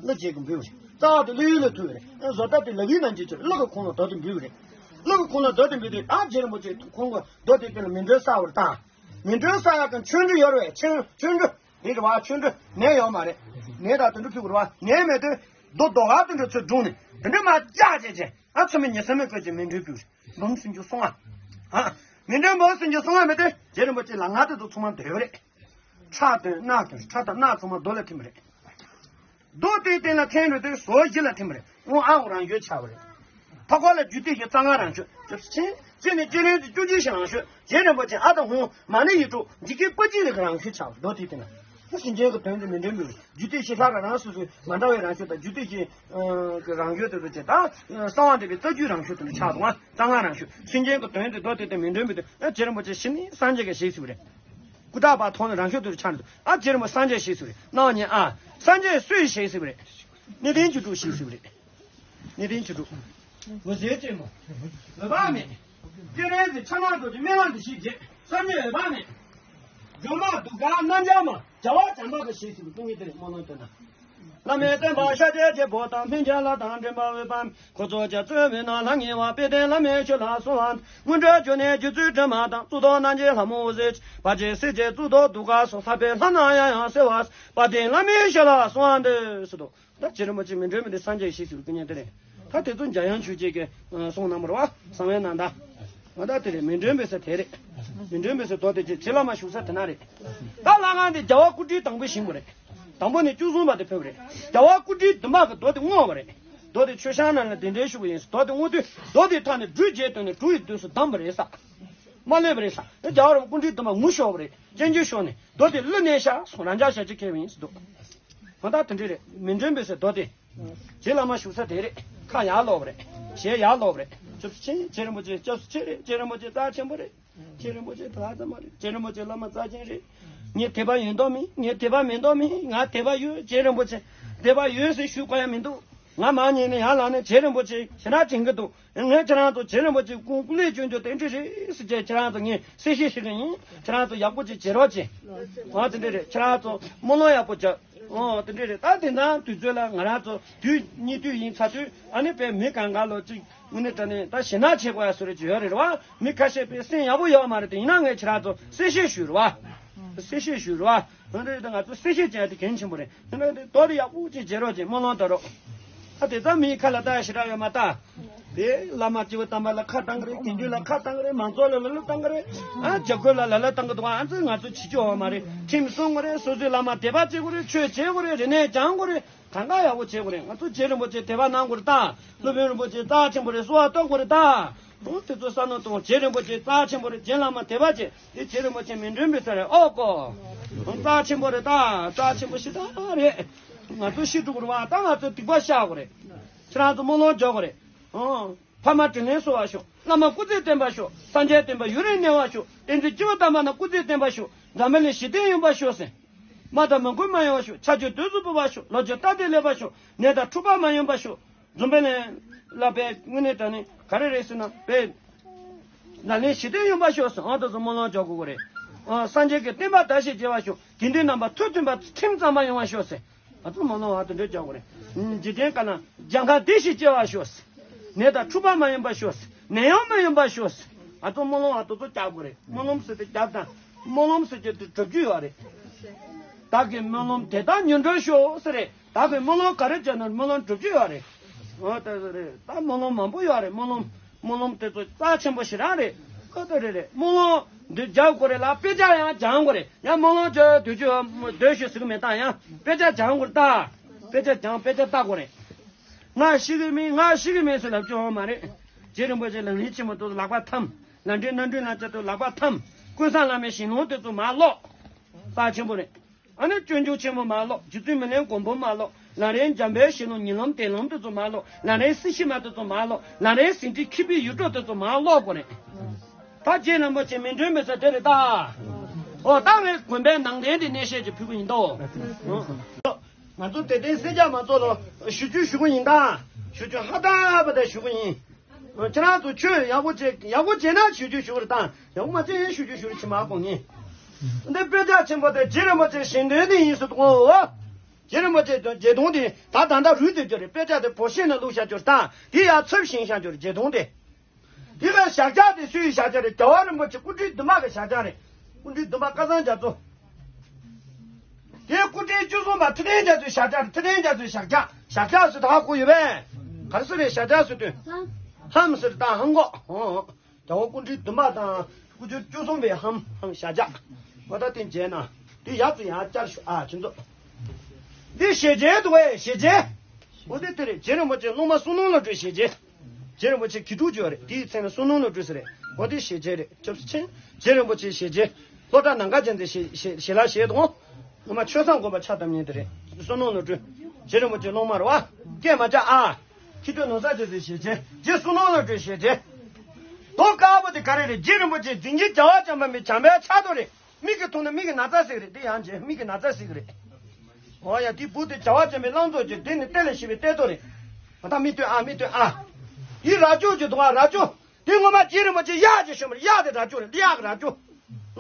ཀླུ་རྗེ་གིས་འབུལ་བ་རེད། རྩ་བ་དེ་ཀླུ་ཡུལ་ལ་ཐུག་པ་རེད། བཟོ་ལྟ་དེ་ལག་ཡུལ་ནང་བྱེད་ཆོག་ཀླུ་གིས་ཁོང་ལ་རྡོ་དེ་འབུལ་བ་རེད། ཀླུ་གིས་ཁོང་ལ་རྡོ་དེ་འབུལ་དུས། ཨ། རྗེ་རིན་པོ་ཆེ་ཁོང་གིས་རྡོ་དེ་སྟེང་ལ་མཎྜལ་གསར་བ་རེད་ད། མཎྜལ་གསར་ཡག་གི་མཆོད་འབྲུ་ཡོད་རེད་བས། མཆོད་མཆོད་འབྲུ་དེ་རེད་བ། མཆོད་འབྲུ་ནས་ཡོད་མ་རེད། ནས་ད་དེ་འདྲ་ཕུལ་དགོས་རེད་བ། ནས་མེད་དུས་རྡོ་རྡོ་ཁ་དེ་འདྲ་ཚུར་བསྒྲུགས་ནས་དེ་འདྲ་མར་བཀྱག་བྱས་བྱས། ཨ། ཚང་མས་ཉན་ས་མེད་བཀོད་ཀྱི་མཎྜལ་ཕུལ་བ་རེད། འབུམ་སུམ་ཅུ་སོ་ལྔ། ཨ། མཎྜལ་འབུམ་སུམ་ཅུ་སོ་ལྔ་མེད་དུས་རྗེ་རིན་པོ་ཆེ་ལག་ངར་དེ་ཚོ་ཚང་མ་བརྡོལ་བ་རེད། ཁྲག་དང་རྣག་དང་། ཁྲག་དང་རྣག་ཚང་མ་རྡོ་ལ་ཐིམ་པ་རེད། རྡོ་དེའི་སྟེང་ལ་འཐེན་འགྲོ་དུས་ཟོར་བཞི་ལ་ཐིམ་པ་རེད། དབུགས་ཨ་ཧོ་རང་བཞིན་ཆགས་པ་རེད། ཐོག་ཁ་ལ་རྒྱུད་སྡེ་བཞི་རྩ་ལྔ་རང་ཆོད། སྤྱི་ནས་སྤྱི་ལོ་བཅུ་གཅིག་བཞི་རང་ཆོད། རྗེ་རིན་པོ་ཆེ་ཨ་ད་ཧོ་མ་ཎི་ཡིག་དྲུག་འཇིགས་བྱེད་དཔའ་བརྒྱད་ལ་རང་ཆོད་ཆགས་པ་རེད། རྡོ་དེའི་སྟེང་ལ། སེམས་ཅན་གྱི་དོན་དུ་མཎྜལ་འབུལ་བ་རེད། རྒྱུད་སྡེ་བཞི་ལྷག་རང་རང་སོ་སོའི་མ་འདྲ་བའི་རང་ཆོད་དང་། རྒྱུད་སྡེ་བཞི་གི་རང་ཆོད་དེ་ཚོ་བྱས། ད་གསང་བ་འདུས་པའི་རྩ་རྒྱུད་རང་ཆོད་དེ་འདྲ་ཆགས་འདུག་ཨ། རྩ་ལྔ་རང་ཆོད། སེམས་ཅན་གྱི་དོན་དུ་རྡོ་དེ་སྟེང་མཎྜལ་འབུལ་དུས། ཨ། རྗེ་རིན་པོ་ཆེ་གཞི་ནས་སངས་རྒྱས་ཀྱི་ཞལ་གཟིགས་པ་རེད། སྐུ་ཐོག་ཕར་མཐོང་ནས་རང་ཆོད་དེ་འདྲ་ཆགས་འདུག་ཨ། རྗེ་རིན་པོ་སངས་རྒྱས་ཞལ་གཟིགས་པ་རེད། སྣང་བ་མྱང་། ཨ། སངས་རྒྱས་སུ་ཡི་ཞལ་གཟིགས་པ་རེད། གནས་བརྟན་བཅུ་དྲུག་ཞལ་གཟིགས་པ་རེད། གནས་བརྟན་བཅུ་དྲུག་འོད་ཟེར་ཅན་མ། འོད་དཔག་མེད། སྤྱན་རས་གཟིགས་ཕྱག་ན་རྡོ་རྗེ་སྨན་བླ་འདི་ཞེས་བརྗོད། ཐ་སྙད་འོད་དཔག་མེད། སྒྱུ་མ་གདུགས་དཀར་རྣམ་རྒྱལ་མ། རྒྱལ་བ་བྱམས་པ་གི་ཞལ་གཟིགས་ཀྱི་སྐུ་བརྙན་དེ་རེད། སྨོན་ལམ་བཏོན་ན། བླ་མེད་བསྟན་པ་ཤཱཀྱའི་རྒྱལ་པོ་དང་། ཕན་ཆད་ལྷ་དང་འདྲེན་པ་འོད་དཔག་མེད། འཁོར་ཚོགས་རྒྱ་མཚོའི་དབུས་ན་ལྷང་ངེ་བ། དཔལ་ལྡན་བླ་མའི་ཞལ་ལ་གསོལ་བ། སྔོན་འགྲོའི་སྦྱོར་ནས་རྗེ་བཙུན་སྒྲོལ་མ་དང་། གཙུག་ཏོར་རྣམ་རྒྱལ་ལྷ་མོ་འོད་ཟེར་ཅན། བར་ཆད་སེལ་བྱེད་གཙུག་ཏོར་གདུགས་དཀར་སོགས། ལྷག་པའི་ལྷ་རྣམས་ཡང་ཡང་གསལ་བ། དཔལ་ལྡན་བླ་མའི་ཞལ་ལ་གསོལ་བ་འདེབས་སོ། ད་རྗེ་རིན་པོ་ཆེ་མཻ་ཏྲི་པཎྜི་ཏས་སངས་རྒྱས་ཞལ་གཟིགས་ཀྱི་སྐུ་བརྙན་དེ་རེད། ད་དེ་ཚོ་འཇམ་དབྱངས་ཆོས་རྗེ་གིས་གསུངས་གནང་བ་རེད་པ། གསང་བའི་རྣམ་ཐར། ད་དེ་རེད། མཻ་ཏྲི་པཎྜི་ཏས་དེ་རེད། མཻ་ཏྲི་པཎྜི་ཏས་མདོ་དེ་རྗེ་རྗེ་བླ་མ་བཞུགས་ས་དེ་ན་རེད། ད་ལྷ་ཁང་དེ་རྒྱལ་བ་སྐུ་ཕྲེང་དང་པོ་བཞེངས་པ་རེད། དང་པོ་ནས་བཅུ་གསུམ་པ་དེ་ཕེབས་པ་རེད། རྒྱལ་བ་སྐུ་ཕྲེང་བདུན་པ་གིས་མདོ་དེ་བསྔོས་པ་རེད། མདོ་དེ་མཆོད་བཤམས་ནང་ལ་གདན་འདྲེན་ཞུ་གི་ཡིན། མདོ་དེ་བསྔོ་དུས་མདོ་དེ་ཐོག་ནས་སྦྲུལ་བརྒྱད་བཏོན་ནས་སྦྲུལ་ཡི་དུས་སུ་བསྡམས་པ་རེད་ས། མ་ལུས་པ་རེད་ས། རྒྱལ་བ་རིན་པོ་སྐུ་ཕྲེང་བདུན་པ་ངུ་ཤོར་བ་རེད། སྤྱན་གྱིས་ཤོར་ནས་མདོ་དེ་གླུ་ནས་ཤར་སོང་། རང་ཅག་ཞབས་ཕྱི་འཁྱེར་བ་ཡིན་ཟེར་འདུག་ང་ད་དེ་འདྲ་རེད། མཻ་ཏྲི་པཎྜི་ཏས་མདོ་དེ། རྗེ་བླ་མ་བཞུགས་ས་དེ་རེད། ཁ་ཡར་ལོག་པ་རེད། ཞལ་ཡར་ལོག་པ་རེད། སྐྱབས་སུ་མཆི། རྗེ་རིན་པོ་ཆེ་སྐྱབས་སུ་མཆི་རེད། རྗེ་རིན་པོ་ཆེ་རྩ་ཆེན་པོ་རེད། རྗེ་རིན་པོ་ཆེ་ད་ཙམ་མ་རེད། རྗེ་རིན་པོ་ཆེ་བླ་མ་རྩ་ཆེན་རེད། ངས་དད་པ་ཡོད་མདོག་མེད། ངས་དད་པ་མེད་མདོག་མེད། ང་དད་པ་ཡོད། རྗེ་རིན་པོ་ཆེ་དད་པ་ཡོད་ཟེར་ཞུ་དགོས་ཡ་མི་འདུག་ང་མ་ཉིད་ནས་ཡར་ལངས་ནས་རྗེ་རིན་པོ་ཆེ་ཞེ་དྲག་དྲན་གྱི་འདུག་ངས་ཁྱེད་རང་ཚོ་རྗེ་རིན་པོ་ཆེ་སྐུ་ལས་བསྐྱོན་རྒྱུ་དེ་འདྲ་རེད་ཟེར་བྱས། ཁྱེད་རང་ཚོ་ངས་གསལ་བཤད་ཞུ་གི་ཡིན། ཁྱེད་རང་ཚོ་ཡག་པོ་ཅིག་བྱེད་རོགས་བྱེད། ཨ་དེ་འདྲ་རེད། ཁྱེད་རང་ཚོ་སྨོན་ལམ་ཡག་པོ་རྒྱག་ཨོ་དེ་འདྲ་རེད། ད་དེང་སང་དུས་ཚོད་ལ་ང་རང་ཚོ་དུས་གཉིས་དུས་ཡིན་ཚ་དུས། ཨ་ནི་དཔེ་མི་གང་ག་ལོ་གཅིག་དངོས་གནས་དྲང་གནས་ད་ཞེད་སྣང་བྱེད་དགོས་ཡ་བཟོ་འདྲ་ཅིག་ཡོད་རེད་བ། མི་ཁ་ཤས་དཔེ་སེམས་ཡག་པོ་ཡོད་མ་རེད་དེ། ཡིན་ན་ངས་ཁྱེད་རང་ཚོ་གསལ་བཤད་ཞུས་རེད་བ། གསལ་བཤད་ཞུས་རེད་བ། འོན་ཏེ་ང་ཚོ་གསལ་བཤད་བྱས་དེ་གལ་ཆེན་པོ་རེད། དེ་ནས་དེ་མདོ་དེ་ཡག་པོ་ཅིག་བརྗེ་རོགས་བྱེད། སྨོན་ལམ་བཏབ་རོགས། ཨ་དེ་ཙམ་མིའི་ཁ་ལ་བཏགས་ཞེ་དྲག་ཡོད་མ་ད། དེ་བླ་མ་སྐྱེས་བུ་དམ་པ་ལ་ཁ་བཏང་གི་རེད། དགེ་འདུན་ལ་ཁ་བཏང་གི་རེད། མང་ཚོགས་ལ་ལ་ལ་བཏང་གི་རེད། ཨ་རྒྱ་གོས་ལ་ལ་ལ་བཏང་གི་འདུག་ཨ་ཙི་ང་ཚོ་བྱེད་རྒྱུ་ཡོད་མ་རེད། ཁྲིམས་སྲུང་དགོས་རེད། སོ་སོའི་བླ་མ་དད་པ་བྱེད་དགོས་རེད། ཆོས་བྱེད་དགོས་རེད། རིག་གནས་སྦྱང་དགོས་རེད། གང་ག་ཡག་པོ་བྱེད་དགོས་རེད། ང་ཚོ་རྗེ་རིན་པོ་ཆེ་དད་པ་གནང་དགོས་རེད་ད། སློབ་དཔོན་རིན་པོ་ཆེ་རྩ་ཆེན་པོ་རེད། གསོལ་བ་གཏོང་དགོས་རེད་ད། འོ་དེ་ཚོ་བསམ་བློ་གཏོང་། རྗེ་རིན་པོ་ཆེ་རྩ་ཆེན་པོ་རེད། རྗེ་བླ་མ་དད་པ་བྱེད། དེ་རྗེ་རིན་པོ་ཆེ་མི་མགྲོན་པའི་ས་རེད། ཨོ་ཀོ། རྩ་ཆེན་པོ་རེད་ད། རྩ་ཆེན་པོ་ཞེ་དྲག་རེད། ང་ཚོ་ཤི་འགྲོ་གི་རེད་བ། ད་ང་ཚོ་སྡིག་པ་བཤགས་དགོས་རེད། ཁྱེད་རང་ཚོ་སྨོན་ལམ་རྒྱག་དགོས་རེད། ཨོ། ཕ་མ་དྲིན་ལན་གསོ་བར་ཤོག་བླ་མ་སྐུ་ཚེ་བརྟན་པར་ཤོག་སངས་རྒྱས་བསྟན་པ་ཡུན་རིང་གནས་པར་ཤོག་བསྟན་འཛིན་སྐྱེས་བུ་དམ་པ་རྣམས་སྐུ་ཚེ་བརྟན་པར་ཤོག་འཛམ་བུ་གླིང་ཞི་བདེ་ཡོང་བར་ཤོག་ཟེར། མ་དང་མ་མགོན་མ་ཡོང་བར་ཤོག་ཆར་ཆུ་དུས་སུ་འབབ་པར་ཤོག་ལོ་བཅུ་རྟག་བདེ་ལེགས་པར་ཤོག་ནད་དང་འཁྲུག་པ་མ་ཡོང་བར་ཤོག་འཛམ་བུ་གླིང་ལ་དཔེ་དངོས་གནས་དྲང་གནས་ག་རེ་རེད་ཟེར་ན། དཔེ་ལ་ལན་ཞི་བདེ་ཡོང་བར་ཤོག་ཟེར། ཨ་དེ་ཚོ་སྨོན་ལམ་རྒྱག་དགོས་ཀྱི་རེད། ཨ་སངས་རྒྱས་ཀྱི་བསྟན་པ་དར་ཞིང་རྒྱས་པར་ཤོག་དགེ་འདུན་རྣམ་པ་ཐུགས་མཐུན་པ་ཁྲིམས་གཙང་མ་ཡོང་བར་ཤོག་ཟེར། ང་ཚོ་སྨོན་ལམ་ཨ་དེ་འདྲ་རྒྱག་དགོས་རེད། འཇིག་རྟེན་དཀར་ནག་གྱངས་ཁ་བདེ་ཞིང་སྐྱིད་པར་ཤོག་ནད་དང་འཁྲུག་པ་མ་ཡོང་བར་ཤོག་ནད་ཡམས་མ་ཡོང་བར་ཤོག་ང་ཚོ་སྨོན་ལམ་ཨ་དེ་ཚོ་རྒྱག་དགོས་རེད། སྨོན་ལམ་ཟེར་དེ་རྒྱབ་དང་། སྨོན་ལམ་ཟེར་གྱི་དེ་གྲུབ་རྒྱུ་ཡོད་རེད། བདག་གི་སྨོན་ལམ་དེ་དག་མྱུར་འགྲུབ་ཤོག་ཟེར་རེད། བདག་གི་སྨོན་ལམ་ག་རེ་བརྒྱབ་ན་སྨོན་ལམ་འགྲུབ་རྒྱུ་ཡོད་རེད། འོ་དེ་ཚོ་རེད། ད་སྨོན་ལམ་མང་པོ་ཡོད་རེད། སྨོན་ལམ། སྨོན་ལམ་དེ་ཚོ་རྩ་ཆེན་པོ་ཞེ་དྲག་རེད། ཁོ་ཐག་རེད་རེད། སྨོན་ལམ་འདི་རྒྱག་དགོས་རེད་ལ་དཔེ་ཆ་ཡང་སྦྱང་དགོས་རེད། ཡང་སྨོན་ལམ་རྒྱག་སྡོད་རྒྱུ་སྡོད་ཤོག་ཟེར་གི་མེད། ད་ཡང་དཔེ་ཆ་སྦྱང་དགོས་རེད་ད། དཔེ་ཆ་སྦྱང་། དཔེ་ཆ་ལྟ་དགོས་རེད། ང་ཤི་གི་མིན། ང་ཤི་གི་མིན་ཟེར་ལབ་རྒྱུ་ཡོད་མ་རེད། རྗེ་རིན་པོ་ཆེ་ལམ་རིམ་ཆེན་མོ་དེ་ཚོ་ལག་པ་འཐམ། ལམ་འབྲས་རྣམ་འགྲེལ་ལམ་བྱེད་དེ་ལག་པ་འཐམ། ཀུན་བཟང་བླ་མའི་ཞལ་ལུང་དེ་ཚོ་མར་ཀློག་རྩ་ཆེན་པོ་རེད། ཨ་ནི་སྤྱོད་འཇུག་ཆེན་མོ་མར་ཀློག་རྗེ་བཙུན་མི་ལའི་མགོན་པོ་མར་ཀློག་ལམ་རིམ་འཇམ་དཔལ་གཞི་ལུང་ཉིན་ལམ་གཏན་ལམ་དེ་ཚོ་མར་ཀློག་ལམ་རིམ་སྲིད་ཞི་མ་དེ་ཚོ་མར་ཀློག་ལམ་རིམ་ཟིན་བྲིས་མཁས་པའི་ཡིག་གྲོགས་དེ་ཚོ་མར་ཀློག་དགོས་རེད། ད་རྗེ་རིན་པོ་ཆེ་མི་མགྲོན་པའི་ས་དེ་རེད་ད། ཨོ་ད་ངས་དགོན་པའི་ནང་རྟེན་དེ་གནས་བཤད་ཀྱི་ཕུལ་གི་ཡིན་ད། ང་ཚོ་དད་ལྡན་སེར་སྐྱ་མང་ཚོགས་ལ་ཞུ་རྒྱུ་ཞུ་གི་ཡིན་ད། ཞུ་རྒྱུ་ཧ་ད་པ་ད་ཞུ་གི་ཡིན། ཁྱེད་རང་ཚོ་ཆོས་ཡག་པོ་བྱེད། ཡག་པོ་བྱེད་ན་ཞུ་རྒྱུ་ཞུ་རེད་ད། ཡག་པོ་མ་བྱེད་ཡིན་ཞུ་རྒྱུ་ཞུ་རེད་ཅི་མ་གོ་ངེས། འདི་དཔེ་ཆ་ཆེན་པོ་དེ་རྗེ་རིན་པོ་ཆེ་ཞལ་འདོན་དེ་ཡིན་ཟེར་གོ། རྗེ་རིན་པོ་ཆེ་བརྒྱད་སྟོང་དེ་ད་ད་ལྟ་རུལ་དུ་གྱུར་རེད། དཔེ་ཆ་དེ་བོ་ཤེ་ན་བླུགས་བཞག་གྱུར་ད། དེ་ཡང་ཚབ་བཞེངས་བཞག་གྱུར་བརྒྱད་སྟོང་དེ། དེ་ལ་ཞག་ཆག་དེ་སུའི་ཞག་ཆག་རེད། རྒྱལ་བ་རིན་པོ་ཆེ་སྐུ་ཕྲེང་བདུན་མ་གི་ཞག་ཆག་རེད། སྐུ་ཕྲེང་བདུན་མ་བསྐལ་བཟང་རྒྱ་མཚོ། དེ་སྐུ་ཕྲེང་བཅུ་གསུམ་པ་ཁྲི་བརྟན་རྒྱ་མཚོའི་ཞག་ཆག་རེད། ཁྲི་བརྟན་རྒྱ་མཚོའི་ཞག་ཆག་ཞག་ཆག་སུ་ད་ཧ་གོ་ཡོད་པས། ག་རེ་སུ་རེད། ཞག་ཆག་སུ་དོན། ལྷམ་ཟེར་ད་ཧང་གོ། རྒྱལ་བ་སྐུ་ཕྲེང་བདུན་པ་དང་སྐུ་ཕྲེང་བཅུ་གསུམ་པའི་ལྷམ་ལྷམ་ཞག་ཆག་འོ་ད་དེ་མཇལ་ན་དེ་ཡག་ཏུ་ཡང་བསྐྱར་ཞུ་ཨ་ཁྱེད་ཚོ། འདི་ཞལ་མཇལ་འདུག་བས་ཞལ་མཇལ། འོ་དེ་དེ་རེད། རྗེ་རིན་པོ་ཆེ་སློབ་མ་བསོད་ནམས་བློ་གྲོས་ཞལ་མཇལ། རྗེ་རིན་པོ་ཆེ་དགེ་ཕྲུག་ཅིག་ཡོད་རེད། དེའི་མཚན་ལ་བསོད་ནམས་བློ་གྲོས་ཟེར་རེད། འོ་དེ་ཞལ་མཇལ་རེད། སྐྱབས་སུ་མཆི། རྗེ་རིན་པོ་ཆེ་ཞལ་མཇལ། ལྷོ་བྲག་ནམ་མཁའ་རྒྱལ་མཚན་ཞལ་ཞལ་ཞལ་ལག་བཞེས་དང་། ངོ་མ་ཆོས་བཟང་དགོན་པ་ཕྱག་བཏབ་མཁན་དེ་རེད། བསོད་ནམས་བློ་གྲོས། རྗེ་རིན་པོ་ཆེ་སློབ་མ་རེད་བ། སྐད་མ་རྒྱག་ཨ། མཁས་གྲུབ་ནོར་བཟང་རྒྱལ་མཚན་ཞལ་མཇལ། རྗེ་བསོད་ནམས་བློ་གྲོས་ཞལ་མཇལ། མདོ་དཀར་པོ་དེ་ག་རེ་རེད། རྗེ་རིན་པོ་ཆེ་འཛིན་གྱི་རྒྱལ་བ་བྱམས་པ་མའི་བྱམས་པའི་ཕྱག་རྡོར་རེད། མིག་གིས་མཐོང་ན་མིག་གི་ན་ཚ་སེལ་གི་རེད། དེ་ཡང་རྗེ་མིག་གི་ན་ཚ་སེལ་གི་རེད། འོ་ཡ་དེའི་སྦུག་དེ་རྒྱལ་བ་བྱམས་པའི་བླང་དོར་གྱི་དེ་ནི་གཏེར་ལས་བཞེས་པའི་གཏེར་རྡོ་རེད། ད་མིག་སྟོན་ཨ་མིག་སྟོན་ཨ། དེའི་རྭ་ཅོ་ཅིག་འདུག་ཨ་རྭ་ཅོ། དེ་ངོ་མ་རྗེ་རིན་པོ་ཆེ་གཡག་ཅིག་ཞོན་པ་རེད། གཡག་གི་རྭ་ཅོ་རེད། གཡག་གི་རྭ་ཅོ།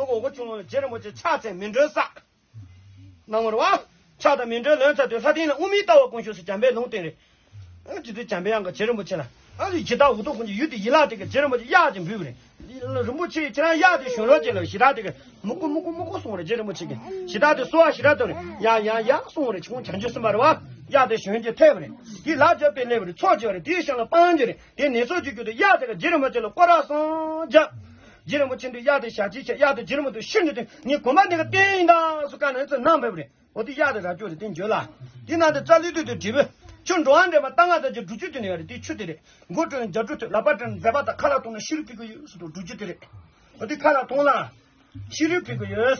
འོ་གོ་ཆུང་ལ་རྗེ་རིན་པོ་ཆེ་ཕྱག་འཚལ་མཎྜལ་བསགས། གནང་བ་རེད་བ། ཕྱག་དང་མཎྜལ་ལོན་ཚར་དུས་ལྷ་ལྡན་ལ་དབུ་མའི་ལྟ་བ་དཀོན་ཤོས་སུ་འཇམ་དཔལ་ལུང་བསྟན་རེད། ཨ་ཅི་དུས་འཇམ་དཔལ་དབྱངས་ཀྱིས་རྗེ་རིན་པོ་ཆེ་ལ། ཨ་ཅི་ཇི་ལྟར་འུ་ཐུག་ཀུན་གྱི་ཡུལ་དེ་ཡིད་ལ་དེ་གི་རྗེ་རིན་པོ་ཆེ་གཡག་ཅིག་འབུལ་བ་རེད། རིན་པོ་ཆེ་ཁྱེད་རང་གཡག་དེ་ཞོན་རོགས་བྱེད་ལ་ཞེ་དྲག་དེ་གི་མུ་ཀུ་མུ་ཀུ་མུ་ཀུ་གསུང་བ་རེད། རྗེ་རིན་པོ་ཆེ་གིས་ཞེ་དྲག་དེ་གསོལ་བ་ཞེ་དྲག་བཏབ་རེད། ཡ་ཡ་ཡ་གསུང་བ་རེད། ཁྱེད་ཁོང་བྱང་ཆུབ་སེམས་དཔའ་རེད་བ། གཡག་དེ་ཞོན་གྱི་ཐེབས་རེད། དེ་ལག་བརྒྱབ་པའི་སླེབས་རེད། ཚོགས་བྱེད་པ་རེད། དེའི་ཞིང་ལ་སྤང་རྒྱུ་རེད། དེ་ནས་ཚོགས་ཀྱི་རྒྱུ་དེ་གཡག་དེ་གི་རྗེ་རིན་པོ་ཆེ་ལ་སྐོར་ར་སོང་རྒྱབ། རྗེ་རིན་པོ་ཆེ་འདི་གཡག་དེ་ཞག་གཅིག་བྱས། གཡག་དེ་རྗེ་རིན་པོ་ཆེ་ཤི་ནས་དེ་ངའི་དགོན་པ་འདི་ག་བསྟན་ཡིན་ད་སུ་བཀའ་གནང་ཚེ་གནང་བས་རེད། འོ་དེ་གཡག་དེ་ར་ཅོ་རེད། དེ་འཇོལ་ལ། དེ་ནང་དེ་རྩ་ལུས་དུས་དུ་འབྲས་བུ། ཆུ་འགྲོ་བ་འདྲེན་པ་རྟ་རྔ་ལྟར་གྱི་འབྲུ་ཆུ་དེ་ནས་ཡོད་རེད། དེ་ཆུ་དེ་རེད། མགོ་བྲུས་ནས་རྒྱབ་བྲུས་ཐོས། ལག་པ་བྲུས་ནས་མཛད་པ་དང་ཁ་ལག་གཏོང་ན་ཤི་རུ་ཕུད་ཀྱི་ཡོད་ཟེར་འདུག་འབྲུ་ཆུ་དེ་རེད། འོ་དེ་ཁ་ལག་གཏོང་ལ། ཤི་རུ་ཕུད་ཀྱི་ཡོད།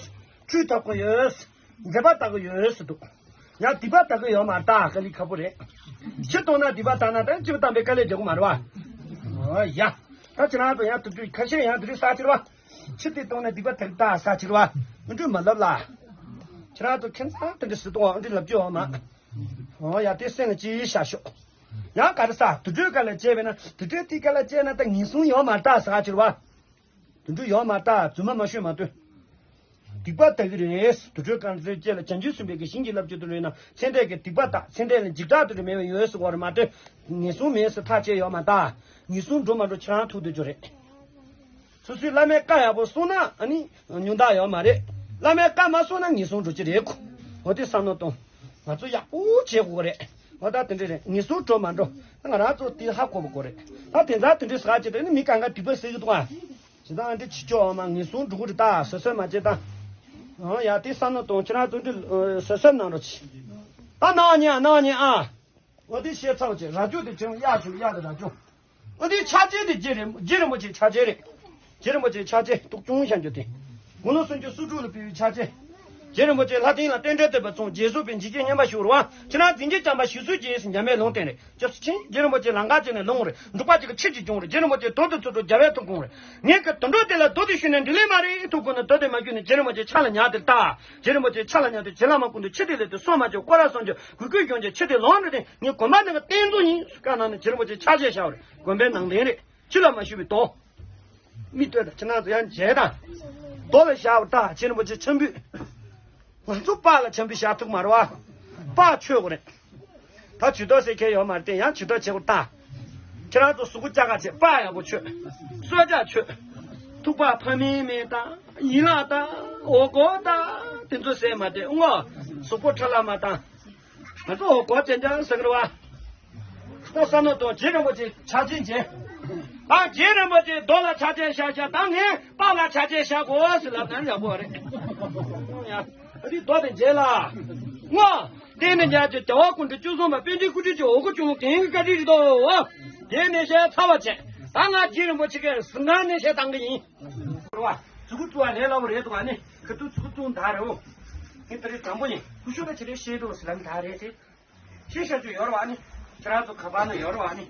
ཁྲུས་ཐོབ་ཀྱི་ཡོད། མཛད་པ་ལྟ་གི་ཡོད་ཟེར་འདུག་ཡང་སྡིག་པ་དག་གི་ཡོད་མ་རེད། ད་དཀའ་ལས་ཁག་པོ་རེད། ཕྱི་གཏོང་ན་སྡིག་པ་དག་ན་ད་སྤྱིར་བཏང་པའི་དཀའ་ལས་རྒྱག་གི་མ་རེད་བ། ཨོ་ཡ། ད་ཁྱེད་རང་ཚོ་ཡང་དུ་དུས་ཁ་ཤས་ཡང་དུ་དུས་ས་ཁྱེར་བ། ཕྱི་དེ་གཏོང་ན་སྡིག་པ་དག་ད་ས་ཁྱེར་བ། འུ་འདྲུས་མ་ལབ་ལ། ཁྱེད་རང་ཚོ་ཁྱིམ་ཚང་དེ་འདྲ་སྲིད་གཏོང་བ་འུ་འདྲུས་ལབ་རྒྱུ་ཡོད་མ། ཨོ་ཡ། དེ་སེམས་ལ་ཅི་ཡིས་བཞག་ཤོག་ཡང་ག་རེ་ས་དུ་དུས་ག་ལ་བྱས་པས་ན་དུ་དུས་དེ་ག་ལ་བྱས་ན་ད་ངན་སོང་ཡོད་མ་རེད་ད་ས་ཁྱེར་བ། དུད་འགྲོ་ཡོད་མ་རེད། རྫུན་མ་མ་ཤོད་མ་སྟོན། སྡིག་པ་དག་གི་རེད། དུད་འགྲོའི་རྐང་རྩེ་བཅད་ལ་བྱང་ཆུབ་སེམས་དཔའི་གི་ཞིང་གི་རླབས་ཀྱི་དུད་འགྲོ་ཡིན་ན་ཚེ་འདས་ཀྱི་སྡིག་པ་དག་ཚེ་འདས་ལ་འཇིགས་སྐྲག་དུད་འགྲོ་མེད་པ་ཡོད་ཟེར་བ་རེད་མ་གཏོགས་ངན་སོང་མེད་ཟེར་ཐག་བཅད་ཡོད་མ་རེད། ངན་སོང་འགྲོ་མ་འགྲོ་ཁྱེད་རང་ཐུག་སྡོད་རྒྱུ་རེད། སོ་སོའི་བླ་མས་བཀའ་ཡག་པོ་གསུངས་ན་ཨ་ནི་ཉུང་མཐའ་ཡོད་མ་རེད། བླ་མས་བཀའ་མ་གསུངས་ན་ངན་སོང་འགྲོ་རྒྱུ་རེད་ཁོ། འོ་དེ་བསམ་བློ་གཏོང་། ང་ཚོ་ཡག་པོ་བྱེད་དགོས་རེད། འོ་ད་དེ་འདྲ་རེད། ངན་སོང་འགྲོ་མ་འགྲོ་ང་རང་ཚོ་དེ་ཧ་གོ་བ་དགོས་རེད། ད་དེ་ཚ་དེ་འདྲའི་ཟ་བྱེད་དེ་ནི་མི་གང་ག་སྡིག་པ་བསགས་ཀྱི་འདུག་ཨ། ཇི་ལྟར་འདི་ཕྱི་ཕྱོགས་མ་ངན་སོང་འགྲོ་གི་རེད་ད་བཟོད་བསྲན་མ་བྱེད་ད། ཨང་ཡ་དེ་བསམ་བློ་གཏོང་། ཁྱེད་རང་ཚོ་འདི་བཟོད་བསྲན་གནང་རོགས་གྱིས། ད་གནང་ཉན་གནང་ཉན་ཨ། འོ་དེ་བཤད་ཚར་བ་བྱས་ར་ཅོ་དེ་བྱུང་གཡག་བྱུང་གཡག་དེ་ར་ཅོ། འོ་དེ་ཕྱག་ཆེན་དེ་རྗེ་རིན་རྗེ་རིན་པོ་ཆེའི་ཕྱག་ཆེན་རེད། རྗེ་རིན་པོ་ཆེའི་ཕྱག་ཆེན་སྟོབས་ཆུང་ཤར་རྒྱུ་དེ། དགུང་ལོ་སུམ་ཅུ་སོ་དྲུག་ལ་ཕེབས་པའི་ཕྱག་ཆེན། རྗེ་རིན་པོ་ཆེ་ལྷ་ལྡན་ལ་རྟེན་འབྲེལ་བསྟོད་པ་མཚུངས། རྗེས་བཟུང་པའི་འཇིགས་བརྒྱད་བསྙེན་པ་ཞུ་བར་བ། ཁྱེད་རང་འཛིན་གྱི་བྱམས་པ་ཞུ་ཚུལ་གྱིས་སྙམ་པའི་ལུང་བསྟན་རེད། སྐྱབས་སུ་མཆི། རྗེ་རིན་པོ་ཆེ་ལང་ཀ་ཅན་ནས་ལོངས་རེད། འབྲུག་པ་གཅིག་གི་ཁྱི་གཅིག་བྱུང་རེད། རྗེ་རིན་པོ་ཆེ་དོ་དེ་ཚུར་འགྲོ་རྒྱལ་བའི་ཐུགས་དགོངས་རེད། ངས་ཀྱི་དུད་འགྲོ་དེ་ལ་མདོ་དེ་ཞུས་ནས་འགྲིག་ལེ་མ་རེད་ཐུགས་དགོངས་ནས་མདོ་དེ་མ་ཞུས་ནས་རྗེ་རིན་པོ་ཆེ་ཕྱག་ལ་ཉར་དེ་ལྟ། རྗེ་རིན་པོ་ཆེ་ཕྱག་ལ་ཉར་དེ་བྱིན་རླབས་མ་ཁུར་དུ་ཁྱི་དེ་ལས་དེ་སོ་མ་བཅོས་སྐོར་ར་སོང་རྒྱུ་གུས་གུས་གྱོན་རྒྱུ་ཁྱི་དེ་ལོངས་རེད་དེ་ངས་དགོན་པ་ནང་གི་རྟེན་གཙོ་ཡིན་བཀའ་གནང་ནས་རྗེ་རིན་པོ་ཆེ་ཕྱག་རྗེས་བཞག་རེད། དགོན་པའི་ནང་རྟེན་རེད། ཕྱི་ལ་མ་ཞུས་པའི་མདོ། མིག་ལྟོས་དང་ཁྱེད་རང་ཚོ་ཡང་མཇལ་དང་། རྡོ་ལ་བཞག་པ་ལྟ། རྗེ་རིན་པོ་ཆེ་ཆམ་བུས། ང་ཚོ་པགས་ལ་ཆམ་བུས་བཞག་ཐུབ་མ་རེད་བ། པགས་ཆོད་དགོས་རེད། ད་ཇུས་གཏོགས་ཟེར་མཁན་ཡོད་མ་རེད་དེ་ཡང་ཇུས་གཏོགས་བྱེད་དགོས་ལྟ། ཁྱེད་རང་ཚོ་གཟུགས་པོ་ལྕགས་ཁ་བྱེད་པགས་ཡག་པོ་ཆོད། སོ་ལྕགས་ཆོད། ཐུག་པ་ཕ་མེས་མེས་དང་ཡན་ལག་དང་འོ་སྐོལ་དང་དེ་ཚོ་ཟེར་མ་དེ་སྔོ། གཟུགས་པོ་ཁྲ་ལ་མ་དང་། ང་ཚོ་འོ་སྐོལ་ཅན་ཅང་ཟེར་གི་རེད་བ། ད་བསམ་བློ་གཏོང་། རྗེ་རིན་པོ་ཆེ་ཕྱག་ཆེན་བྱེད། ད་རྗེ་རིན་པོ་ཆེ་རྡོ་ལ་ཕྱག་ཆེན་བཞག་བཞག་ད་ངས་པགས་ལ་ཕྱག་ཆེན་བཞག་དགོས་ཟེར་ལབ་ན་ཡག་པོ་རེད། ཡ། ཨ་དེ་རྡོ་དེ་མཇལ་ལ། སྔོ། དེ་ནི་ཉག་ཅིག་རྒྱལ་བ་ཀུན་འདུས་བཅུ་གསུམ་པ་པཎ་ཆེན་སྐུ་ཕྲེང་གཅིག་འོ་སྐོལ་ཆུང་ངུ་གན་གི་བཀའ་དྲིན་རེད་དོ། དེ་ནི་ཞེས་ཚར་བ་བྱས། ད་ང་རྗེ་རིན་པོ་ཆེ་གི་གཟིམ་ཁང་ནས་ཞེས་བཏང་གི་ཡིན། རེད་བ། ཚུ་གུ་བཙུགས་པ་ལས་སླ་བོ་རེད་འདུག་ཨ་ནི། ཁ་ཐུག་ཚུ་གུ་བཙུགས་ད་རེད་འོ། ངས་ད་རེས་དྲང་པོ་ཡིན། ཀུ་ཤུ་ལ་ཆེ་རེ་བཤད་འགྲོ་ཟེར་ལམ་ད་རེད་དེ། ཤེས་བྱ་ཅིག་ཡོད་རེད་བ་ནི། ཁྱེད་རང་ཚོ་ཁ་པར་ན་ཡོད་རེད་བ་ནི།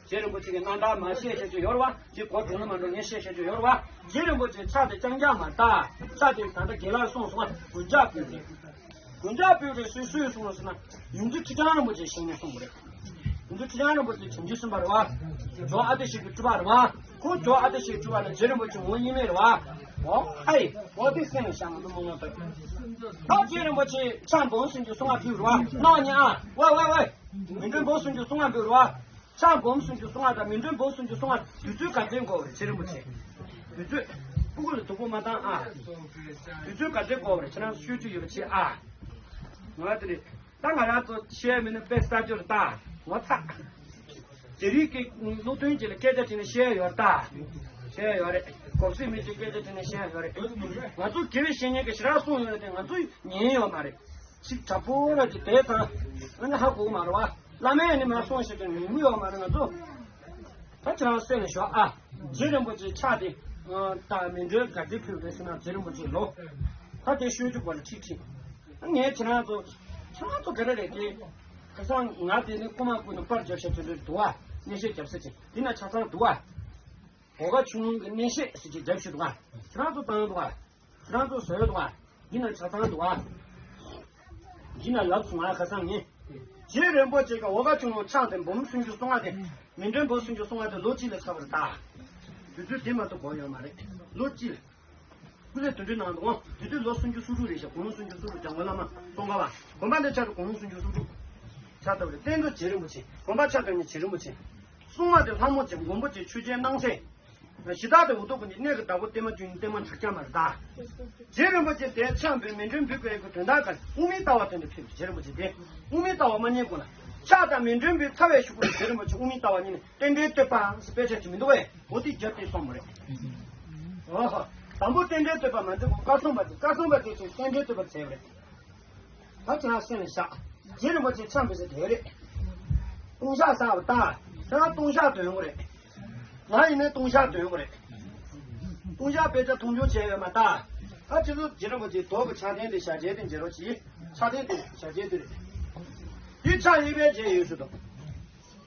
རྗེ་རིན་པོ་ཆེ་གི་རྣམ་ཐར་མ་ཤེས་བྱ་ཅིག་ཡོད་རེད་བ། ཅིག་གོ་འགྲོ་ན་མ་འགྲོ་ངས་ཤེས་བྱ་ཅིག་ཡོད་རེད་བ། རྗེ་རིན་པོ་ཆེ་ཕྱག་དེ་རྐྱང་རྐྱང་མ་རེད་ད། ཕྱག་དེ་ད་ལྟ་རྒན་ལགས་གསུངས་སོང་བ་གུན་ཇག་ཕུལ་རེད། གུན་ཇག་ཕུལ་རེད་སུས་སུས་གསུངས་ཟེར་ན་ཡོངས་འཛིན་ཁྲི་བྱང་རིན་པོ་ཆེ་བཞེངས་ནས་གསུངས་པ་རེད། ཡོངས་འཛིན་ཁྲི་བྱང་རིན་པོ་ཆེ་བྱང་ཆུབ་སེམས་དཔའ་རེད་བ། ཇོ་བོ་ཨ་ཏི་ཤའི་སྤྲུལ་པ་རེད་བ། ཁོ་ཇོ་བོ་ཨ་ཏི་ཤའི་སྤྲུལ་པ་ལ་རྗེ་རིན་པོ་ཆེ་ངོ་གཉིས་མེད་རེད་བ། ཨོ་ཧའི། ཨོ་དེ་སེམས་ལ་བཞག་ང་ཚོ་མི་ངོ་ཐོས། ད་རྗེ་རིན་པོ་ཆེ་ཕྱག་འབུམ་སུམ་ཅུ་སོ་ལྔ་ཕུལ་རེད་བ། གནང་ཉེ་ཨ། ཝེ་ཝེ་ཝེ། མཎྜལ་འབུམ་སུམ་ཅུ་སོ་ལྔ་ཕུལ་རེད་བ། ཕྱག་འབུམ་སུམ་ཅུ་སོ་ལྔ་དང་མཎྜལ་འབུམ་སུམ་ཅུ་སོ་ལྔ་དུས་ཚོད་ག་ཚོད་འགོར་བ་རེད་རྗེ་རིན་པོ་ཆེ། དུས་ཚོད། སྤུ་གུ་ལ་སྡུག་པོ་མ་བཏང་ཨ། དུས་ཚོད་ག་ཚོད་འགོར་བ་རེད་ཁྱེད་རང་ཚོ་ཤོད་རྒྱུ་ཡོད་པ་བྱེད་ཨ། ང་དེ་རེད། ད་ང་རང་ཚོ་བཤད་མིན་ན་དཔེ་ས་སྦྱོར་ད་ངོ་ཚ། རྗེ་རིགས་ཀྱི་སློབ་སྟོན་གྱི་ལ་སྐད་ཆ་དྲིས་ནས་བཤད་ཡོད་ད། བཤད་ཡོད་རེད། གོམས་གཤིས་མི་གཅིག་སྐད་ཆ་དྲིས་ནས་བཤད་ཡོད་རེད། ང་ཚོ་དགེ་བའི་བཤེས་གཉེན་གྱིས་ཞེ་དྲག་གསུངས་ཡོད་རེད་དེ་ང་ཚོ་ཉན་ཡོད་མ་རེད། ཅིག་དྲག་པོ་ར་ཅིག་དེ་ད། ཨ་ནི་ཧ་གོ་གི་མ་རེད་བ། བླ་མས་ནི་མ་གསུངས་ཞེས་ཀྱང་ཉན་གི་ཡོད་མ་རེད་ང་ཚོ། ད་ཁྱེད་རང་སེམས་ལ་ཞོག་ཨ། རྗེ་རིན་པོ་ཆེའི་ཕྱག་དེ། ད་མཎྜལ་ག་དེ་ཕུལ་རེད་ཟེར་ན་རྗེ་རིན་པོ་ཆེ་ལོ། ད་དེ་ཤོད་རྒྱུ་པ་ལ་ཁྲིག་ཁྲིག་ངས་ཁྱེད་རང་ཚོ། ཁྱེད་རང་ཚོ་ག་རེ་རེད་དེ། ཁ་སང་ང་དེ་ནི་རྐུ་མ་རྐུ་ནས་པར་རྒྱབ་ཤག་ཅིག་འདུག་ཨ། གནས་བཤད་རྒྱབ་ས་ཅིག་འདི་ན་ཆ་ཚང་འདུག་ཨ། འོ་ག་ཆུང་ངུ་གི་གནས་བཤད་ཟེར་གྱི་རྒྱབ་ཤིག་འདུག་ཨ། ཁྱེད་རང་ཚོ་བཏང་འདུག་ཨ། ཁྱེད་རང་ཚོ་བཟོས་འདུག་ཨ། འདི་ན་ཆ་ཚང་འདུག་ཨ། འདི་ན་ལབ་སོང་ཨ་ཁ་སང་ངས། རྗེ་རིན་པོ་ཆེ་གི་འོ་ག་ཆུང་ངུ་ཕྱག་དེ་འབུམ་སུམ་ཅུ་སོ་ལྔ་དེ། མཎྜལ་འབུམ་སུམ་ཅུ་སོ་ལྔ་དེ་ལོ་གཅིག་ལ་ཚར་བ་རེད་ད། དུས་ཚོད་དེ་མ་གཏོགས་འགོར་ཡོད་མ་རེད། ལོ་གཅིག་ལ། ལས་དོན་འགྲུལ་གནང་འདུག་དེ་དུས་ལོ་སུམ་ཅུ་སོ་དྲུག་རེད་ཤག་དགུང་ལོ་སུམ་ཅུ་སོ་དྲུག་འཇམ་མགོན་བླ་མ་ཙོང་ཁ་པ། དགོན་པ་འདི་ཆགས་དུས་དགུང་ལོ་སུམ་ཅུ་སོ་དྲུག་ཆགས་ཐུབ་རེད། རྟེན་གཙོ་རྗེ་རིན་པོ་ཆེ། དགོན་པ་ཆགས་དོན་ནི་རྗེ་རིན་པོ་ཆེ། སྲུང་མ་དེ་ལྷ་མོ་ཅན། མགོན་པོ་དེ་ཆོས་རྒྱལ་སྣང་གསལ། གཞི་བདག་དེ་འུ་ཐུག་གི་གནས་ཀྱི་བདག་པོ་བརྟན་མ་བཅུ་གཉིས་བརྟན་མ་དྲུག་ཀྱང་མ་རེད་ད། རྗེ་རིན་པོ་ཆེ་དེ་ཕྱག་འབུལ་མཎྜལ་འབུལ་དགོས་ཡག་གི་དོན་དག་ག་དབུ་མའི་ལྟ་བ་དོན་དུ་ཕེབས། རྗེ་རིན་པོ་ཆེ་དེ་དབུ་མའི་ལྟ་བ་མ་རྙེད་གོང་ལ་ཕྱག་དང་མཎྜལ་འབུལ་ཚར་བའི་གཞུག་གུ་རྗེ་རིན་པོ་ཆེ་དབུ་མའི་ལྟ་བ་རྙེད་ནས་རྟེན་འབྲེལ་བསྟོད་པ་ཟེར་དཔེ་ཆ་ཅིག་མི་འདུག་གས། འོ་དེ་རྒྱབ་དེ་སོང་བ་རེད། ཨོ་ཧོ། དང་པོ་རྟེན་འབྲེལ་བསྟོད་པ་མ་འདུག་གོང་བཀའ་སྲུང་པ་དེ། བཀའ་སྲུང་པ་དེ་ཚོས་རྟེན་འབྲེལ་བསྟོད་པར་བྱས་པ་རེད། ད་ཁྱེད་རང་སེམས་ལ་བཞག་རྗེ་རིན་པོ་ཆེ་ཕྱག་འབུལ་ས་དེ་རེད། ལྟུང་བཤགས་བསགས་པ་ད། ཁྱེད་རང་ལྟུང་བཤགས་འདོན་དགོས་རེད། ང་ཡིན་ན་ལྟུང་བཤགས་འདོན་དགོས་རེད། ལྟུང་བཤགས་དཔེ་ཆ་མཐོང་ཆུང་བྱས་ཡོད་མ་ད། ད་ཁྱེད་ཚོ་རྗེ་རིན་པོ་ཆེ་མདོ་གི་ཕྱག་རྟེན་དེ་ཞལ་མཇལ་དེ་མཇལ་རོགས་གྱིས། ཕྱག་རྟེན་དེ་ཞལ་མཇལ་དེ་རེད། དེ་ཕྱག་གཡས་པའི་རྗེས་ཡོད་ཞུ་དང་།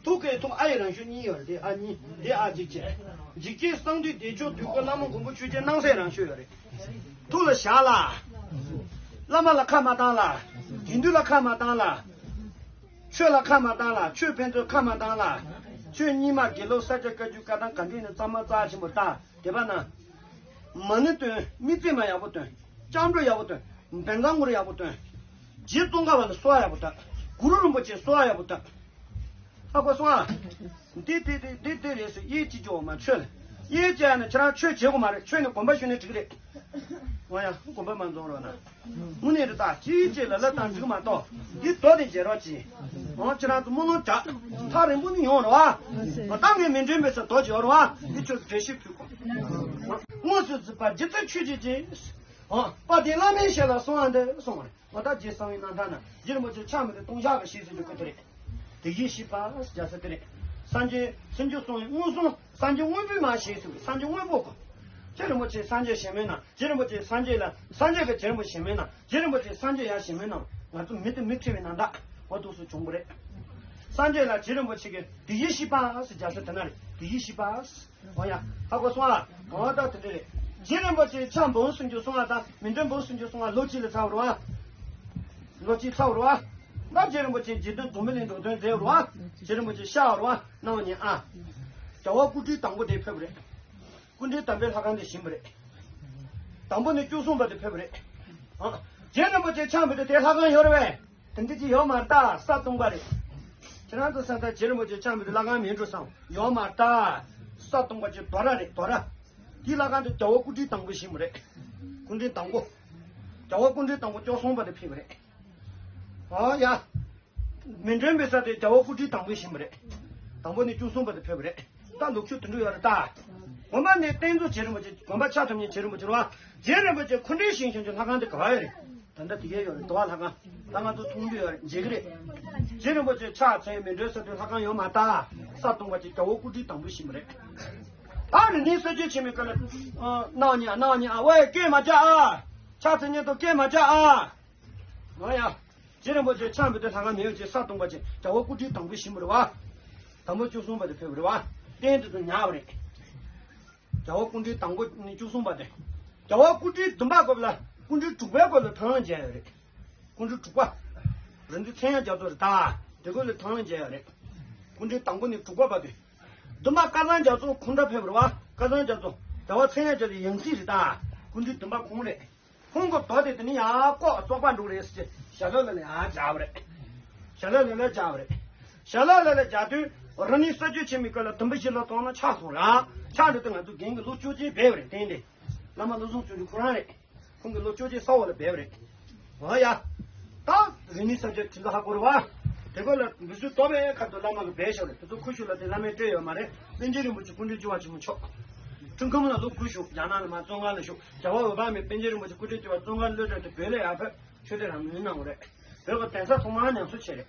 ཐུགས་ཀའི་ཐུགས་ཨ་ཡི་རང་ཤུལ་གཉིས་ཡོད་རེད། དེ་ཨ་གཉིས། དེ་ཨ་འཇིགས་བྱེད། འཇིགས་བྱེད་གསང་འདུས་བདེ་མཆོག་འདུས་སྐུ་བླ་མ་མགོན་པོ་ཆོས་རྒྱལ་སྣང་གསལ་རང་ཤུལ་ཡོད་རེད། ཐུགས་ལ་བཞག་ལ། བླ་མ་ལ་ཁ་མ་བཏང་ལ། དགེ་འདུན་ལ་ཁ་མ་བཏང་ལ། ཆོས་ལ་ཁ་མ་བཏང་ལ། ཆོས་ཕན་ཚུན་ཁ་མ་བཏང་ལ། ཆོས་རྙིང་མ་དགེ་ལུགས་ས་སྐྱ་བཀའ་བརྒྱུད་བཀའ་ཐང་ག་འདྲ་ཡིན་ན་གཙང་མ་རྩ་ཆེན་པོ་ད། དད་པ་ན། མ་ཎི་བཏོན། དམིགས་བརྩེ་མ་ཡག་པོ་བཏོན། སྐྱབས་འགྲོ་ཡག་པོ་བཏོན། བཛྲ་གུ་རུ་ཡག་པོ་བཏོན། རྗེ་ཙོང་ཁ་པ་ལ་གསོལ་བ་ཡག་པོ་བཏབ། གུ་རུ་རིན་པོ་ཆེ་གསོལ་བ་ཡག་པོ་བཏབ། ཧ་གོ་སོང་ཨ། འདི་འདི་འདི་འདི་འདི་རེད་ཟེར་གཡས་ཅི་ཅོ་མ་ཆོས་ལ། གཡས་ཅི་ཡ་ན་ཁྱེད་རང་ཆོས་བྱེད་དགོས་མ་རེད། ཆོས་ནི་དགོན་པ་ཞུ་ནས་འགྲིག་རེད། འོ་ཡ་དགོན་པ་མ་འཛོམས་རོགས་གནང་། དངོས་གནས་རེད་ད། ཅིའི་ཅིའི་ལ་ལ་དང་འགྲིག་མ་གཏོགས་འདི་རྡོ་དེ་མཇལ་རོགས་གྱིས། འོ་ཁྱེད་རང་ཚོ་སྨོན་ལམ་རྒྱག་ཐག་རིང་པོ་ནི་ཡོང་རོགས་ཨ། ད་ངས་མི་འདྲེན་པའི་ས་རྡོ་མཇལ་རོགས་ཨ། འདི་ཁྱོད་འགྲེལ་བཤད་ཕུལ་དགོས། དངོས་སུ་གཟིགས་པ་རྗེ་བཙུན་ཆོས་ཀྱི་རྗེ། འོ་དཔལ་ལྡན་བླ་མའི་ཞལ་ལ་གསོལ་བ་འདེབས་གསུངས་པ་རེད། ང་ད་རྗེ་གསང་བའི་རྣམ་ཐར་ན་རྗེ་རིན་པོ་ཆེ་ཕྱག་མི་དེ་ལྟུང་བཤགས་པ་ཞེས་ཟེར་རྒྱུ་ཀུན་ཏུ་རེད། དེ་ཡིས་ཤིས་པ་རྒྱ་ས་དེ་རེད། སངས་རྒྱས་སུམ་ཅུ་སོང་བའི་མངོན་སུམ་སངས་རྒྱས་དངོས་པོའི་མ་ཞེས་ཟེར་བའི་སངས་རྒྱས་དངོས་པོ་གོ། རྗེ་རིན་པོ་ཆེ་སངས་རྒྱས་གཞན་མའི་ནང་། རྗེ་རིན་པོ་ཆེ་སངས་རྒྱས་ལ་སངས་རྒྱས་ཀྱི་རྗེ་རིན་པོ་གཞན་མའི་ནང་། རྗེ་རིན་པོ་ཆེ་སངས་རྒྱས་ཡང་གཞན་མའི་ནང་། ང་ཚོ་མི་དེ་མི་ཁྲི་བའི་ནང་ད་འོ་འདུག་སུ་བྱུང་བ་རེད། སངས་རྒྱས་ལ་རྗེ་རིན་པོ་ཆེ་གིས་དེ་ཡིས་ཤིས་པ་ཟེར་རྒྱ་ས་དེ་ན་རེད། དེ་ཡིས་ཤིས་པ། འོ་ཡ། ཧ་གོ་སོང་ཨ། འོ་ད་དེ་འདྲ་རེད། རྗེ་རིན་པོ་ཆེ་ཕྱག་འབུམ་སུམ་ཅུ་སོང་བ་དང་མི་འདྲ་འབུམ་སུམ་ཅུ་སོང་བ་ལོ་གཅིག་ལ་ཚར་བ་རེད་བ། ལོ་གཅིག་ཚར་བ་རེད་བ། ད་རྗེ་རིན་པོ་ཆེ་རྗེ་བཙུན་འཛམ་བུ་གླིང་འགྲོ་དོན་མཛད་རེད་བ། རྗེ་རིན་པོ་ཆེ་ཤར་བ་རེད་བ། སྣང་བ་ཉིད་ཨ། རྒྱལ་བ་སྐུ་ཕྲེང་དང་པོ་དེ་ཕེབས་རེད། སྐུ་ཕྲེང་དམ་པའི་ལྷ་ཁང་དེ་བཞེངས་པ་རེད། དང་པོ་ནས་བཅུ་གསུམ་པ་དེ་ཕེབས་པ་རེད། ཨ། རྗེ་རིན་པོ་ཆེ་ཕྱག་འབུལ་དུས་དེ་ལྷ་ཁང་ཡོད་རེད་བས། དེ་འདྲ་ཅིག་ཡོད་མ་རེད་ད། ས་སྟོང་པ་རེད། ཁྱེད་རང་ཚོ་ས་ད་རྗེ་རིན་པོ་ཆེ་ཕྱག་འབུལ་དུས་ལྷ་ཁང་མེད་འགྲོ་བསམ། ཡོད་མ་རེད་ད། ས་སྟོང་པ་ཅིག་རྡོ་ར་རེད་རྡོ་ར། དེའི་ལྷ་ཁང་དུ་རྒྱལ་བ་སྐུ་ཕྲེང་དང་པོ་བཞེངས་པ་རེད། སྐུ་ཕྲེང་དང་པོ། རྒྱལ་བ་སྐུ་ཕྲེང་དང་པོ་བཅུ་གསུམ་པ་དེ་ཕེབས་པ་རེད། ཨོ་ཡ། མཎྜལ་འབུལ་ས་དེ་རྒྱལ་བ་སྐུ་ཕྲེང་དང་པོས་བཞེངས་པ་རེད། དང་པོ་ནས་བཅུ་གསུམ་པ་དེ་ཕེབས་པ་རེད། ད་ལོ་རྒྱུས་དེ་འདྲ་ཡོད་རེད་ད། དགོན་པ་ནས་རྟེན་གཙོ་རྗེ་རིན་པོ་ཆེ། དགོན་པ་ཆགས་ཐུབ་མཁན་རྗེ་རིན་པོ་ཆེ་རེད་བ། རྗེ་རིན་པོ་ཆེ་སྐུ་ཕྲེང་བཞེངས་བཞིན་དུ་ལྷ་ཁང་དེ་ག་བ་ཡོད་རེད། ད་ལྟ་དེ་ག་ཡོད་རེད། དུ་བ་ལྷ་ཁང་། ད་ང་ཚོ་མཐོང་རྒྱུ་ཡོད་རེད། མཇལ་གི་རེད། རྗེ་རིན་པོ་ཆེ་ཕྱག་འཚལ་མཎྜལ་ས་དེ་ལྷ་ཁང་ཡོད་མ་རེད་ད། ས་སྟོང་པ་ཅིག་རྒྱལ་བ་སྐུ་ཕྲེང་དང་པོས་བཞེངས་པ་རེད། ད་རིག་གནས་གསར་བརྗེ་ཆེན་མོའི་སྐབས་ལ། ཨ། སྣང་བ་མྱང་། སྣང་བ་མྱང་། ཨ། ཝེ། སྐད་མ་རྒྱག་ཨ། ཕྱག་འཚལ་མཁན་དུ་སྐད་མ་རྒྱག་ཨ། ང་ཡ། རྗེ་རིན་པོ་ཆེ་ཕྱག་འབུལ་དུས་ལྷ་ཁང་མེད་པ་ཅིག་ས་སྟོང་པ་ཅིག་རྒྱལ་བ་སྐུ་ཕྲེང་དང་པོས་བཞེངས་པ་རེད་བ། དང་པོ་བཅུ་གསུམ་པ་དེ་ཕེབས་པ་རེད་བ། རྟེན་དེ་ཚོ་ཉར་བ་རེད། རྒྱལ་བ་སྐུ་ཕྲེང་དང་པོ་ནས་བཅུ་གསུམ་པ་དེ། རྒྱལ་བ་སྐུ་ཕྲེང་བདུན་པ་སྐབས་ལ་སྐུ་ཕྲེང་དྲུག་པའི་སྐབས་ལ་དང་བླངས་མཇལ་ཡོད་རེད། སྐུ་ཕྲེང་དྲུག་པ། རིག་འཛིན་མཚན་ཡང་རྒྱ་མཚོ་རེད་ད། དེ་སྐབས་ལ་དང་བླངས་མཇལ་ཡོད་རེད། སྐུ་ཕྲེང་དང་པོ་ནས་དྲུག་པ་བར་དུ། བདུན་པ་སྐལ་བཟང་རྒྱ་མཚོ་ཁོང་འདྲ་ཕེབས་པ་རེད་བ། སྐལ་བཟང་རྒྱ་མཚོ། རྒྱལ་བ་མཚན་ཡང་རྒྱ་མཚོའི་ཡང་སྲིད་རེད་ད། སྐུ་ཕྲེང་བདུན་པ་ཁོང་རེད། ཁོང་གི་རྡོ་དེ་དེ་ནི་ཡང་ལྐོག་བཙོག་པ་འགྲོ་རེད་ཟེར་གྱི་ཞྭ་ལོ་ལ་ལ་ཡང་སྦྱར་བ་རེད། ཞྭ་ལོ་ལ་ལ་སྦྱར་བ་རེད། ཞྭ་ལོ་ལ་ལ་སྦྱར་དུས་རང་ཉིད་ས་བཅུད་ཆེན་མོའི་སྐབས་ལ་དུམ་བུ་བཞི་ལ་བཙོངས་ན་ཆག་སོང་ར། ཆག་འགྲོ་དུས་ང་ཚོ་རྒན་གྱི་ལོ་བཅོ་བརྒྱད་འབད་བ་རེད། བསྟན་ཏེ། བླ་མ་བློ་བཟང་བརྩོན་འགྲུས་ཁོ་རང་རེད། ཁོང་གི་ལོ་བཅོ་བརྒྱད་ས་འོག་ལ་འབད་བ་རེད། འོ་ཡ། ད་རིག་གནས་ས་བཅུད་དེ་ཚོ་ཧ་གོ་རེད་བ། དེ་སྐབས་ལ་འབུ་སུ་དོ་བའི་ཁ་ཐུག་བླ་མ་གི་སྦས་ཤོག་རེད། དེ་ཚོ་ཁུ་བྱུག་ལ་དེ་བླ་མས་སྤྲད་ཡོད་མ་རེད། པཎ་ཆེན་རིན་པོ་ཆེ་སྐུ་ཕྲེང་བཅུ་བ་ཆེན་མོ་མཆོག་ཁྲིམས་ཁང་ལ་ལོ་དགུ་བཞུགས། རྒྱ་ནག་ལ་མར་བཙོན་ཁང་ལ་བཞུགས། རྒྱལ་བ་འོད་དཔག་མེད་པཎ་ཆེན་རིན་པོ་ཆེ་སྐུ་ཕྲེང་བཅུ་བ་བཙོན་ཁང་གློད་གྲོལ་དུས་བོད་ལ་ཡར་ཕེབས། ཆོས་སྡེ་རང་མོས་གནང་བ་རེད། བོད་ཀྱི་གདན་ས་ཐོག་མར་ཉམས་གསོ་བྱས་རེད།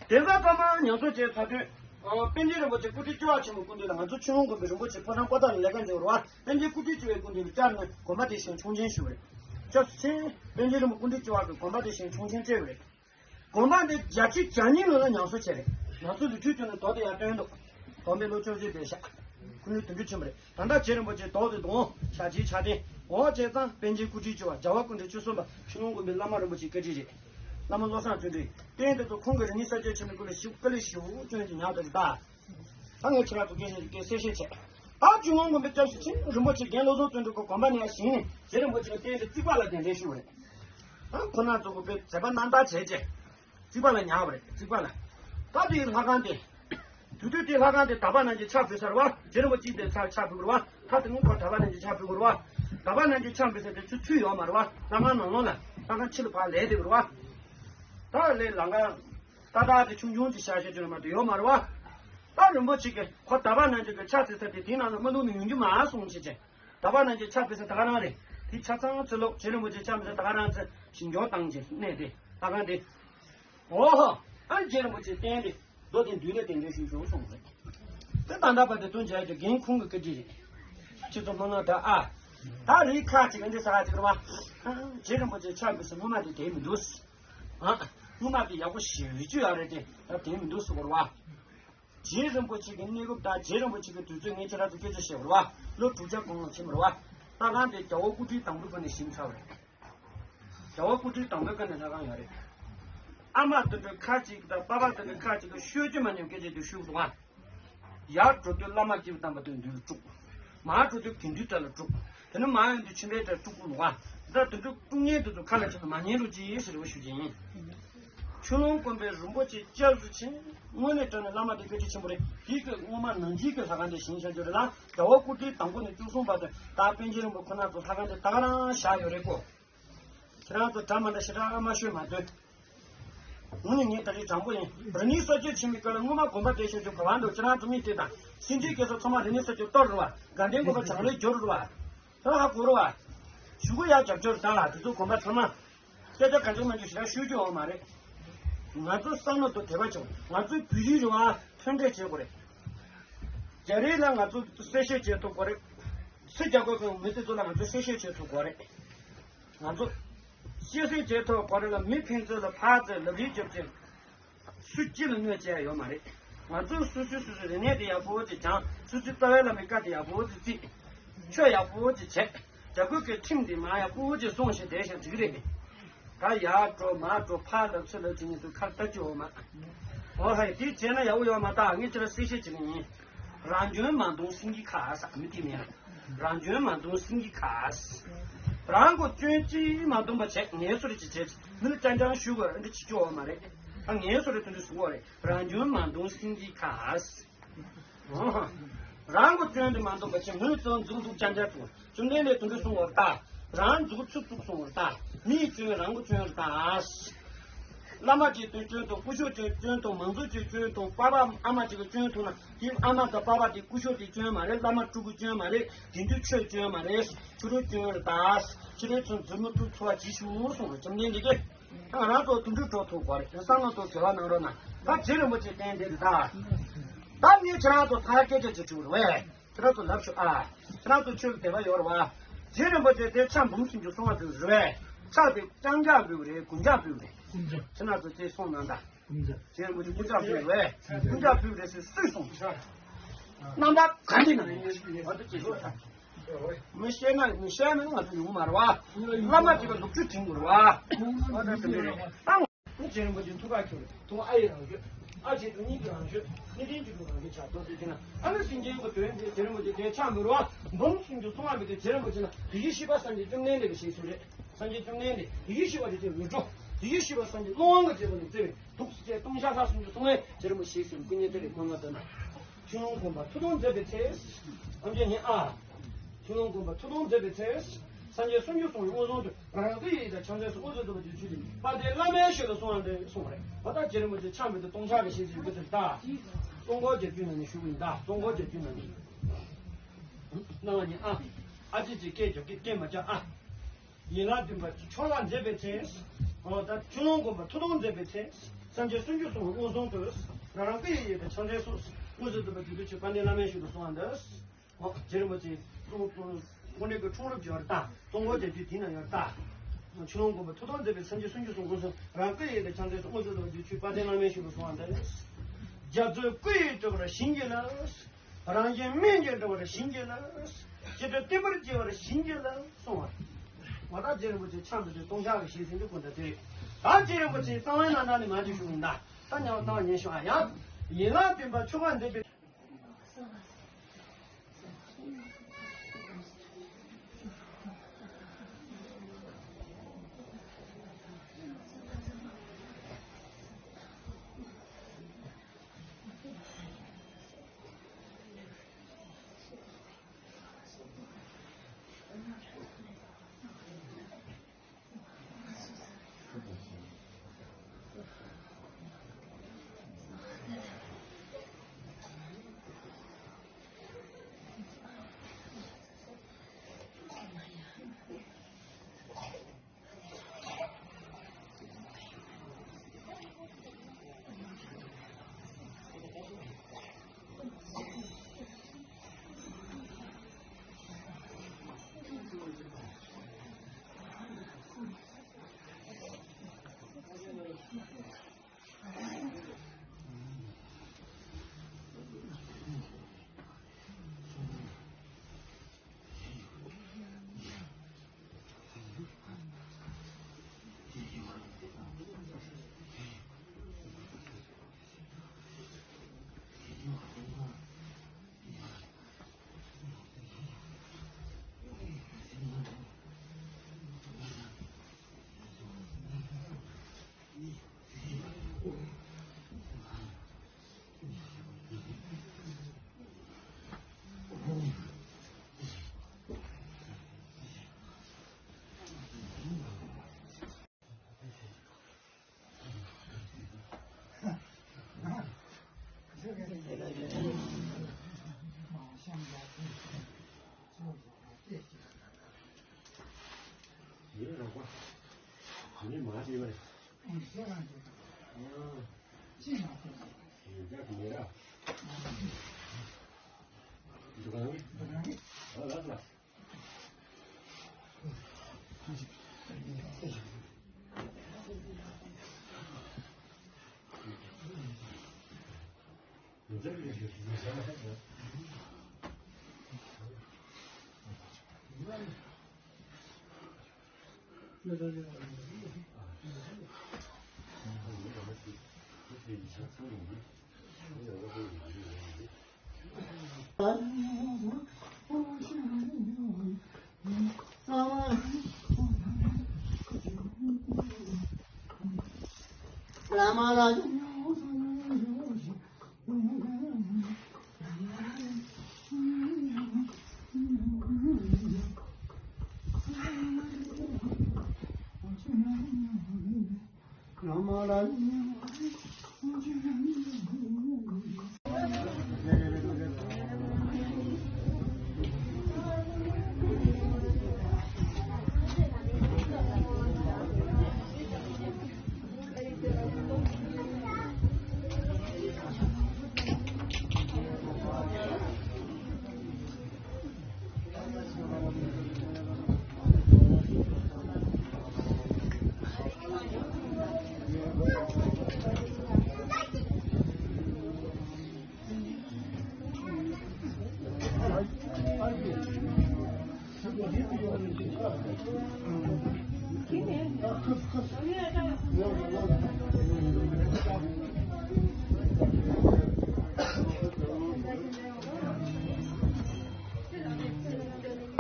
གདན་ས་ཐོག་མར་ཉམས་གསོ་བྱས་ཚར་དུས། ཨ། པཎ་ཆེན་རིན་པོ་ཆེ་སྐུ་ཕྲེང་བཅུ་བ་ཆེན་མོའི་སྐུ་མདུན་ལ་ང་ཚོ་ཆོས་ལུང་དགོན་པའི་རིན་པོ་ཆེ་ཕོ་བྲང་པོ་ཏཱ་ལ་ལས་ཀ་འབྱོར་བ། པཎ་ཆེན་སྐུ་ཕྲེང་བཅུ་བའི་སྐུ་མདུན་ལ་བཅར་ནས་དགོན་པ་དེ་བཞེངས་ཆོག་མཆན་ཞུས་པ་རེད། སྐྱབས་སུ་མཆི། པཎ་ཆེན་རིན་པོ་སྐུ་ཕྲེང་བཅུ་བ་གིས་དགོན་པ་དེ་བཞེངས་ཆོག་མཆན་སྤྲད་པ་རེད། དགོན་པ་འདི་བརྒྱད་ཅུ་གྱ་གཉིས་ལོ་ལ་ཉམས་གསོ་བྱས་རེད། ང་ཚོ་ལོ་རྒྱུས་ཀྱི་ནང་དོ་དེ་ཡར་བཏོན་འདུག་དགོན་པའི་ལོ་བཅོ་བརྒྱད་འབད་ཤག་སྐུ་ཕྲེང་བདུན་ཅུ་ཕྱིན་པ་རེད། ད་ལྟ་རྗེ་རིན་པོ་ཆེ་རྡོ་དེ་དང་ཕྱག་རྗེས་ཕྱག་རྟེན་འོག་བྱས་ཙང་པཎ་ཆེན་སྐུ་ཕྲེང་བཅུ་བ། རྒྱལ་བ་སྐུ་ཕྲེང་བཅུ་གསུམ་པ་ཆོས་ལུང་དགོན་པའི་བླ་མ་རིན་པོ་ཆེའི་བཀའ་དྲིན་རེད། བླ་མ་བློ་བཟང་བརྩོན་འགྲུས། རྟེན་དེ་ཚོ་ཁོང་གི་རིག་གནས་གསར་བརྗེ་ཆེན་མོའི་སྐོར་ལ་ཞིབ་དཀའ་ལས་ཞིབ་ཅུང་ཅིག་ཉར་དེ་རེད་ད། ད་ངས་ཁྱེད་རང་ཚོ་སྐད་ཆ་ཞིག་སྐད་གསལ་བཤད་བྱས། ད་ཆུ་ངོ་ངོ་མི་སྐྱབས་སུ་ཕྱིན། རིན་པོ་ཆེ་རྒན་བློ་བཟང་བརྩོན་འགྲུས་ཀྱི་དགོན་པ་ནས་བཞེངས་ནས། རྗེ་རིན་པོ་ཆེ་གི་རྟེན་དེ་རྩིག་པ་ལ་གདན་འདྲེན་ཞུས་པ་རེད། ཨ་ཁོ་ན་ཚོ་གི་པའི་མཛད་པ་རྣམ་དག་བྱས་རྗེས། རྩིག་པ་ལ་ཉར་བ་རེད། རྩིག་པ་ལ། ད་དེའི་ལྷ་ཁང་དེ། དུས་དུས་དེའི་ལྷ་ཁང་དེ་དག་པ་རྣམས་ཀྱིས་ཕྱག་ཕུལ་ས་རེད་བ། རྗེ་རིན་པོ་ཆེ་དེ་ཕྱག་ཕྱག་ཕུལ་དགོས་རེད་བ། ད་དེ་སྔོན་ཁོ་དག་པ་རྣམས་ཀྱིས་ཕྱག་ཕུལ་དགོས་རེད་བ། དག་པ་རྣམས་ཀྱིས་ཕྱག་ཕུལ་ས་དེ་ཚུར་ཚུར་ཡོད་མ་རེད་བ། ལྷ་ཁང་ནང་ལོགས་ལ། ལྷ་ཁང་ཕྱི་ལ་ཕར་ལས་དེ་རེད་བ། ད་ལས་ལམ་ཁ་ཏག་ཏག་དེ་ཆུང་ཆུང་ཅིག་བཞག་བཞག་ཅིག་རེད་མ་གཏོགས་ཡོད་མ་རེད་བ། ད་རིན་པོ་ཆེ་གིས་ཁོ་དག་པ་རྣམས་ཀྱི་ཕྱག་ཕུལ་ས་དེ་དེའི་ནང་ལ་མ་བླུགས་ན་ཡོང་རྒྱུ་མ་སོང་ཞེས་བྱས། དག་པ་རྣམས་ཀྱི་ཕྱག་ཕུལ་ས་ད་ག་རང་རེད། དེ་ཆ་ཚང་ཚུར་ལོག་རྗེ་རིན་པོ་ཆེ་ཕྱག་ཕུལ་ས་ད་ག་རང་ཚུར་ཞིང་སྐྱོར་བཏང་བྱས་གནས་དེ་ལྷ་ཁང་དེ། ཨོ་ཧོ། ཨ་རྗེ་རིན་པོ་ཆེའི་རྟེན་དེ་རྡོ་དེ་མདུན་ལ་གདན་འདྲེན་ཞུས་ཞུས་སོང་ཟེར། དེ་ད་ལྟ་བར་དུ་དོན་བྱས་ཀྱི་རྒན་ཁོང་གི་བཀའ་དྲིན་རེད། ཁྱེད་ཚོ་མ་ནོར་ད་ཨ། ད་རེས་ཁ་ཅིག་འདི་ཟ་ཅིག་རེད་བ། ཨ་རྗེ་རིན་པོ་ཆེ་ཕྱག་ཕུལ་ས་སྔོན་མ་དེ་དེ་མི་འདུག་ཨ། སྔོན་མ་དེ་ཡག་པོ་ཞེ་པོ་ཅིག་ཡོད་རེད་དེ། ད་དེ་མི་འདུག་ཟེར་བ་རེད་བ། རྗེ་རིན་པོ་ཆེ་གི་གནས་སྐབས་དང་རྗེ་རིན་པོ་ཆེ་གི་དུས་ཚོད་ངས་ཁྱེད་རང་ཚོ་སྐད་ཆ་བཤད་པ་རེད་བ། ལོ་དྲུག་བརྒྱ་གོང་ལ་ཕྱིན་པ་རེད་བ། ལྷ་ཁང་དེ་རྒྱལ་བ་སྐུ་ཕྲེང་དང་པོའི་སྐབས་ནས་བཞེངས་ཚར་བ་རེད། རྒྱལ་བ་སྐུ་ཕྲེང་དང་པོའི་སྐབས་ནས་ལྷ་ཁང་ཡོད་རེད། ཨ་མ་དུད་འགྲོ་ཁ་ཅིག་དང་པ་ཕ་དུད་འགྲོ་ཁ་ཅིག་གིས་ཤོད་རྒྱུ་མ་ཉན་སྐད་ཆ་དེ་ཤོད་འདུག་ཨ། ཡར་འགྲོ་དུས་བླ་མ་སྐྱེས་བུ་དམ་པ་དེ་མདུན་དུ་བཅུག་མར་འགྲོ་དུས་དགེ་འདུན་གྲལ་ལ་བཅུག་དེ་ནས་མར་ཡོང་དུས་ཁྱིམ་པའི་གྲལ་བཅུག་དགོས་འདུག་ཨ། ད་དུད་འགྲོ་དཀྲུག་ཉན་དེ་ཚོ་ཁ་ལ་ཆུ་མ་ཉན་རོགས་གྱིས་ཟེར་བ་ཞུ་རྒྱུ་ཡིན། ཆུ་ཀླུང་དགོན་པའི་རིན་པོ་ཆེ་སྐྱབས་སུ་མཆི། དངོས་གནས་དྲང་གནས་བླ་མ་དེ་སྐད་ཆ་ཆེན་པོ་རེད། དེའི་སྐབས་སྔོན་མ་ནང་ཆེན་གྱི་ལྷ་ཁང་དེ་བཞེངས་བཞག་རྒྱུ་རེད་ལ། རྒྱལ་བ་སྐུ་ཕྲེང་དང་པོ་ནས་བཅུ་གསུམ་བར་དུ་ད་པཎ་ཆེན་རིན་པོ་ཆེ་ཁོ་ན་ཚོ་ལྷ་ཁང་དེ་ད་ག་རང་བཞག་ཡོད་རེད་ཀོ། ཁྱེད་རང་ཚོ་དྲང་མ་འདྲ་ཞེ་དྲག་ཨ་མ་ཤོད་མ་སྡོད། དངོས་གནས་ངས་ད་རེས་དྲང་པོ་ཡིན། རིག་གནས་གསར་བརྗེ་ཕྱིན་པའི་སྐབས་ལ་སྔོན་མ་དགོན་པ་དེ་བཞེངས་རྒྱུ་ག་བ་འདུག་ཁྱེད་རང་ཚོ་མི་དེ་དང་སེམས་ཅན་སྐྱེ་ས་ཚང་མ་རིག་གནས་གསར་བརྗེ་གཏོར་རེད་བ། དགའ་ལྡན་དགོན་པ་བྱང་རོལ་བསྒྱུར་རེད་བ། ད་ཧ་གོ་རེད་བ། གཞུག་གུ་ཡར་རྒྱབ་སྐྱོར་དང་དེ་ཚོ་དགོན་པ་ཚང་མ། སྐད་ཆ་གང་བྱུང་མང་བྱུང་ཞེ་དྲག་ཤོད་རྒྱུ་ཡོད་མ་རེད། ང་ཚོ་བསམ་བློ་དང་དད་པ་བྱུང་། ང་ཚོའི་བོད་ཡིག་རེད་བ། མཐུན་འབྲེལ་བྱེད་དགོས་རེད། རྒྱ་རིགས་ལ་ང་ཚོ་གསལ་བཤད་བྱེད་ཐུབ་དགོས་རེད། སུ་རྒྱ་གར་གྱི་མི་དེ་ཚོ་ལ་ང་ཚོ་གསལ་བཤད་བྱེད་ཐུབ་དགོས་རེད། ང་ཚོ་གསལ་བཤད་བྱེད་ཐུབ་དགོས་རེད་ལ། མི་ཕན་ཚུན་ལ་ཕར་ཚུར་ལབ་རེས་རྒྱབ་ཅིང་། སུ་གཅིག་ལ་གནོད་བྱས་ཡོད་མ་རེད། ང་ཚོས་སོ་སོའི་སོ་སོའི་རིག་གནས་དེ་ཡག་པོ་ཅིག་སྦྱངས། སོ་སོའི་རྩ་བའི་བླ་མའི་བཀའ་དེ་ཡག་པོ་ཅིག་བརྩིས། ཆོས་ཡག་པོ་ཅིག་བྱས། རྒྱ་བོད་ཀྱི་ཁྲིམས་དེ་མར་ཡག་པོ་ཅིག་སྲུང་བཞིན་བསྡད་ཤག་འགྲིག་གི་རེད། ད་ཡར་འགྲོ་མར་འགྲོ་ཕར་ལབ་ཚུར་ལབ་བྱེད་མཁན་ཚོ་ཁ་ལྟ་རྒྱུ་ཡོད་མ། འོ་ཧེ། དེ་བྱས་ན་ཡག་པོ་ཡོད་མ་རེད། ད་ངས་ཁྱེད་ལ་གསལ་བཤད་བྱེད་ཀྱི་ཡིན། རང་སྐྱོན་མང་སྟོང་སེང་གེ་ཁ་ཟེར་མི་དེ་མིན། རང་སྐྱོན་མང་སྟོང་སེང་གེ་ཁ་ཟེར། རང་གི་སྐྱོན་ཅི་མ་འདུག་པ་བྱས། ངས་སུ་རེད་ཅིག་བྱས། མི་ལ་ཅང་ཅང་ཞུ་དགོས་འདི་བྱེད་རྒྱུ་ཡོད་མ་རེད། ད་ངས་སུ་རེད་དེ་འདྲ་ཞུ་དགོས་རེད། རང་སྐྱོན་མང་སྟོང་སེང་གེ་ཁ་ཟེར། རང་གི་སྐྱོན་དེ་མ་འདུག་པ་བྱས། མི་ལ་ཚོ་མཛུབ་མཛུབ་ཅང་ཅང་བཙུགས། བཅོམ་ལྡན་འདས་དེ་འདྲ་གསུང་བར་ལྟ། རང་མཛུབ་ཚུགས་ཚུགས་གསུང་བར་ལྟ། མིའི་སྐྱོན་རང་གི་སྐྱོན་རེད་ད། བླ་མ་གཅིག་གི་སྐྱོན་དང་། སྐུ་ཞབས་གཅིག་གི་སྐྱོན་དང་། མང་ཚོགས་གཅིག་གི་སྐྱོན་དང་། པ་ཕ་ཨ་མ་གཅིག་གི་སྐྱོན་མཐོང་ན། དེ་ཨ་མ་དང་པ་ཕ་དེ་སྐུ་ཞབས་དེའི་སྐྱོན་མ་རེད། བླ་མ་སྤྲུལ་སྐུའི་སྐྱོན་མ་རེད། དགེ་འདུན་ཆོས་སྐྱོན་མ་རེད། ཁྱོད་རའི་སྐྱོན་རེད་ད། ཁྱོད་རའི་ཚོ་མཛུབ་མོ་ཐུག་ཚུགས་པ་གྱིས་ཤིག་གསུངས་རེད། བཅོམ་ལྡན་འདས་ཀྱིས། ང་རང་ཚོ་དུད་འགྲོ་འགྲོ་ཐུབ་དགོས་རེད། བསམ་བློ་དང་བྱ་བ་གནང་རོགས་གནང་། ད་རྗེ་རིན་པོ་ཆེའི་རྟེན་དེ་རེད་ད། ད་ངས་ཁྱེད་རང་ཚོ་ཐ་སྐད་ཆ་ཅིག་དྲིས་རེད་བས། ཁྱེད་རང་ཚོ་ལབ་ཤོག་ཨ། ཁྱེད་རང་ཚོ་ཆོས་ལ་དད་པ་ཡོད་རེད་བ། རྗེ་རིན་པོ་ཆེ་དེ་ཕྱག་འབུམ་སུམ་ཅུ་སོང་བ་དེ་རེད་བས། ཕྱག་དེ་རྐྱང་རྐྱང་འབུལ་བ་རེད། རྐུན་ཀྱག་འབུལ་བ་རེད། ཁྱེད་རང་ཚོ་དེ་སོང་གནང་ད། རྗེ་རིན་པོ་ཆེ་རྐུན་ཀྱག་ཕུལ་བས། རྐུན་ཀྱག་ཕུལ་རེད་ཟེར་སུས་གསུངས། རྣམ་ཐར་ག་འདི་ན་ཡོད། ཨ་ཏི་ཅེ་ཤོད་ད། མི་ཤེས་ན་མི་ཤེས་ན་ང་ཚོ་ཡོང་མ་རེད་བ། བླ་མ་དེ་ག་ལུག་ཁྱུ་དྲིན་དགོས་རེད་བ། ཨ་ད་དེ་རེད། རྗེ་རིན་པོ་ཆེ་ཐུགས་ཁ་ཁྱོད་ཐུགས་ཨ་ཡི་རང་ཤོད། ཨ་ཅེ་དུ་གཉིས་ཀྱི་རང་ཤོད། གནས་བརྟན་གྱི་དུ་རང་ཤོད་བྱ་དོ་དེ་དེ་ན་ཨ་ནི་སེང་ཆེན་གྱི་དོན་དེ་རྗེ་རིན་པོ་ཆེ་དེ་ཆགས་མི་རུང་བ། འབུམ་སུམ་ཅུ་སོང་བ་མི་དེ་རྗེ་རིན་པོ་ཆེ་ན་དེ་ཡི་ཤེས་པ་སངས་རྒྱས་བཅོམ་ལྡན་འདས་ཀྱི་ཞེས་སུ་རེད། སངས་རྒྱས་བཅོམ་ལྡན་འདས་ཡི་ཤེས་པ་དེ་ཚེ་འུད་སྒྲོག་ཡི་ཤེས་པ་སངས་རྒྱས་ཀླུ་དབང་གི་རྒྱལ་པོ་ནས་བརྩེ་བའི་དུག་སེལ་ལྟུང་བཤགས་ལྷ་སུམ་ཅུ་སོང་བས་རྗེ་རིན་པོ་ཆེ་ཞེས་སྐུ་བརྙན་དེ་རེད། སྨོན་ལམ་བཏབ་ན། ཆུ་ཀླུང་དགོན་པ་མཐུ་སྟོབས་མཛད་པའི་ཚེ། ཨམ་ཅོག་ཉན་ཨ། ཆུ་ཀླུང་དགོན་པ་མཐུ་སྟོབས་མཛད་པའི་ཚེ། སངས་རྒྱས་སུམ་ཅུ་སོང་བའི་མངོན་སུམ་དུ་རང་བཀའི་ཡི་དམ་ཕྱག་མཛད་སོགས་དངོས་སུ་ཐོབ་པ་དེ་ཆོས་ཀྱི་དཔལ་ལྡན་བླ་མའི་ཞབས་ལ་གསོལ་བ་འདེབས་གསུངས་པ་རེད། འོ་ད་རྗེ་རིན་པོ་ཆེ་ཕྱག་འབུལ་དེ་ལྟུང་བཤགས་ཀྱི་ཞལ་ཟས་ཡོད་ཚུལ་ལྟ། གཙོ་འཁོར་རྒྱབ་བརྒྱུད་རྣམས་ནས་ཞུ་གི་ཡིན་ད། གཙོ་འཁོར་རྒྱབ་བརྒྱུད་རྣམས་ནས། གནང་བ་ཉིད་ཨ། ཨ་ཙི་ཙི་སྐད་རྒྱབ་ཀྱི་སྐད་མ་རྒྱག་ཨ། ཡན་ལག་བདུན་པ་ཕྱོགས་ལ་མཛད་པའི་ཚེ། འོ་ད་ཆུ་ཀླུང་དགོན་པ་མཐུ་སྟོབས་མཛད་པའི་ཚེ། སངས་རྒྱས་སུམ་ཅུ་སོང་བའི་མངོན་སུམ་དུ། རང་རང་བཀའི་ཡི་དམ་ཕྱག་མཛད་སོགས་དངོས་སུ་ཐོབ་པ་དེ་ཚེ་ཆོས་དཔལ་ལྡན་བླ་མའི་ཞབས་ལ་གསོལ་བ་འདེབས། འོ་རྗེ་རིན་པོ་ཆེ་དངོས་གནས་ཀྱི་འཁྲུངས་རབས་ཀྱི་བར་དང་གཙོ་འཁོར་རྒྱབ་བརྒྱུད་དེ་ན་ཡོད་ད། ཆུ་ཀླུང་དགོན་པ་མཐུ་སྟོབས་མཛད་པའི་སངས་རྒྱས་སུམ་ཅུ་སོང་བའི་མངོན་སུམ་རང་རང་བཀའི་ཡི་དམ་ཕྱག་མཛད་སོགས་དངོས་སུ་ཐོབ་པ་དེ་ཚེ་ཆོས་དཔལ་ལྡན་བླ་མའི་ཞབས་ལ་གསོལ་བ་འདེབས། རྒྱ་མཚོའི་སྐུ་ཡི་སྤྲུལ་པར་བྱིན་གྱིས་རློབས། རང་གཞན་སྨན་གྱི་འགྲོ་བར་བྱིན་གྱིས་རློབས། ཅི་འདོད་བསྟན་པར་བགྱི་བར་བྱིན་གྱིས་རློབས་གསུངས་པ། འོ་ད་རྗེ་རིན་པོ་ཆེ་ཕྱག་འབུལ་ཏེ་ལྟུང་བཤགས་ཀྱི་ཞལ་ཟས་འདི་ཀུན་ད་དེ་རེད། ད་རྗེ་རིན་པོ་ཆེའི་གསང་བའི་རྣམ་ཐར་ནས་མར་ཅིག་ཞུ་གི་ཡིན་ད། ད་ཉམས་གསང་བ་ཉན་ཤོག་ཨ། ཡང་ཡན་ལག་བདུན་པ་ཕྱོགས་ཀ་མཛད་པའི།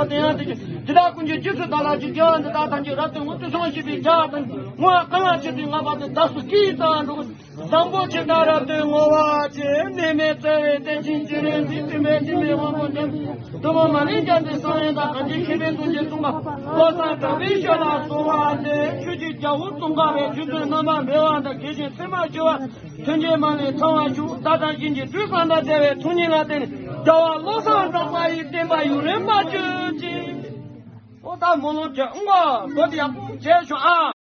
དེ་ཡང་དེ་དེ་དག་ཀུན་གྱི་རྗེས་སུ་བདག་སློབ་ཀྱི། དགེ་བ་འདི་དག་ཐམས་ཅད་རབ་ཏུ་བསྔོ། དུས་གསུམ་གཤེགས་པའི་རྒྱལ་བ་དང་། བསྔོ་བ་གང་ལ་བྱེད་དུས་ངེས་པར་དུ། བདག་སོགས་སྐད་ཡིག་ཙམ་འགྲོ་གི། བཟང་པོ་ཆེ་ཕྲ་རབ་ཏུ་བསྔོ་བ་བྱས། གནས་མལ་བཙལ་བའི་རྟེན་ཅན་ཅི་རིགས་འདི། སྟོན་པའི་སྤྲིན་པའི་དབང་པོ་འདི། གདོད་མ་ནས་ཀྱང་འདིར་སངས་རྒྱས་དང་། གང་ཕྱིར་མཁས་པའི་སྲུང་བརྩེ་བཙུན་པ། བློ་བཟང་གྲགས་པའི་ཞལ་ལ་གསོལ་བ་འདེབས། ཆོས་ཀྱི་རྒྱལ་པོ་ཙོང་ཁ་པའི། ཆོས་ཚུལ་རྣམ་པར་སྤེལ་བ་དང་། དགེ་ཞིང་ཚད་མར་བྱེད་པ། ཐུན་གྱི་མ་ལུས་ཐོབ་པར་ཤོག་བདག་དང་གཞན་གྱི་དུས་བསམ་དང་བྲལ་བའི་ཐུགས་ཉིད་ལ་བརྟེན་ནས། རྒྱལ་བ་བློ་བཟང་གྲགས་པ་ཡི་བསྟན་པ་ཡུན་རིང་བར་གྱུར་ཅིག་ཨོ་ད་སྨོན་ལམ་གྱི་དབང་པོ་བོད་ཡག་པོ་བྱས་ཤོག་ཨ།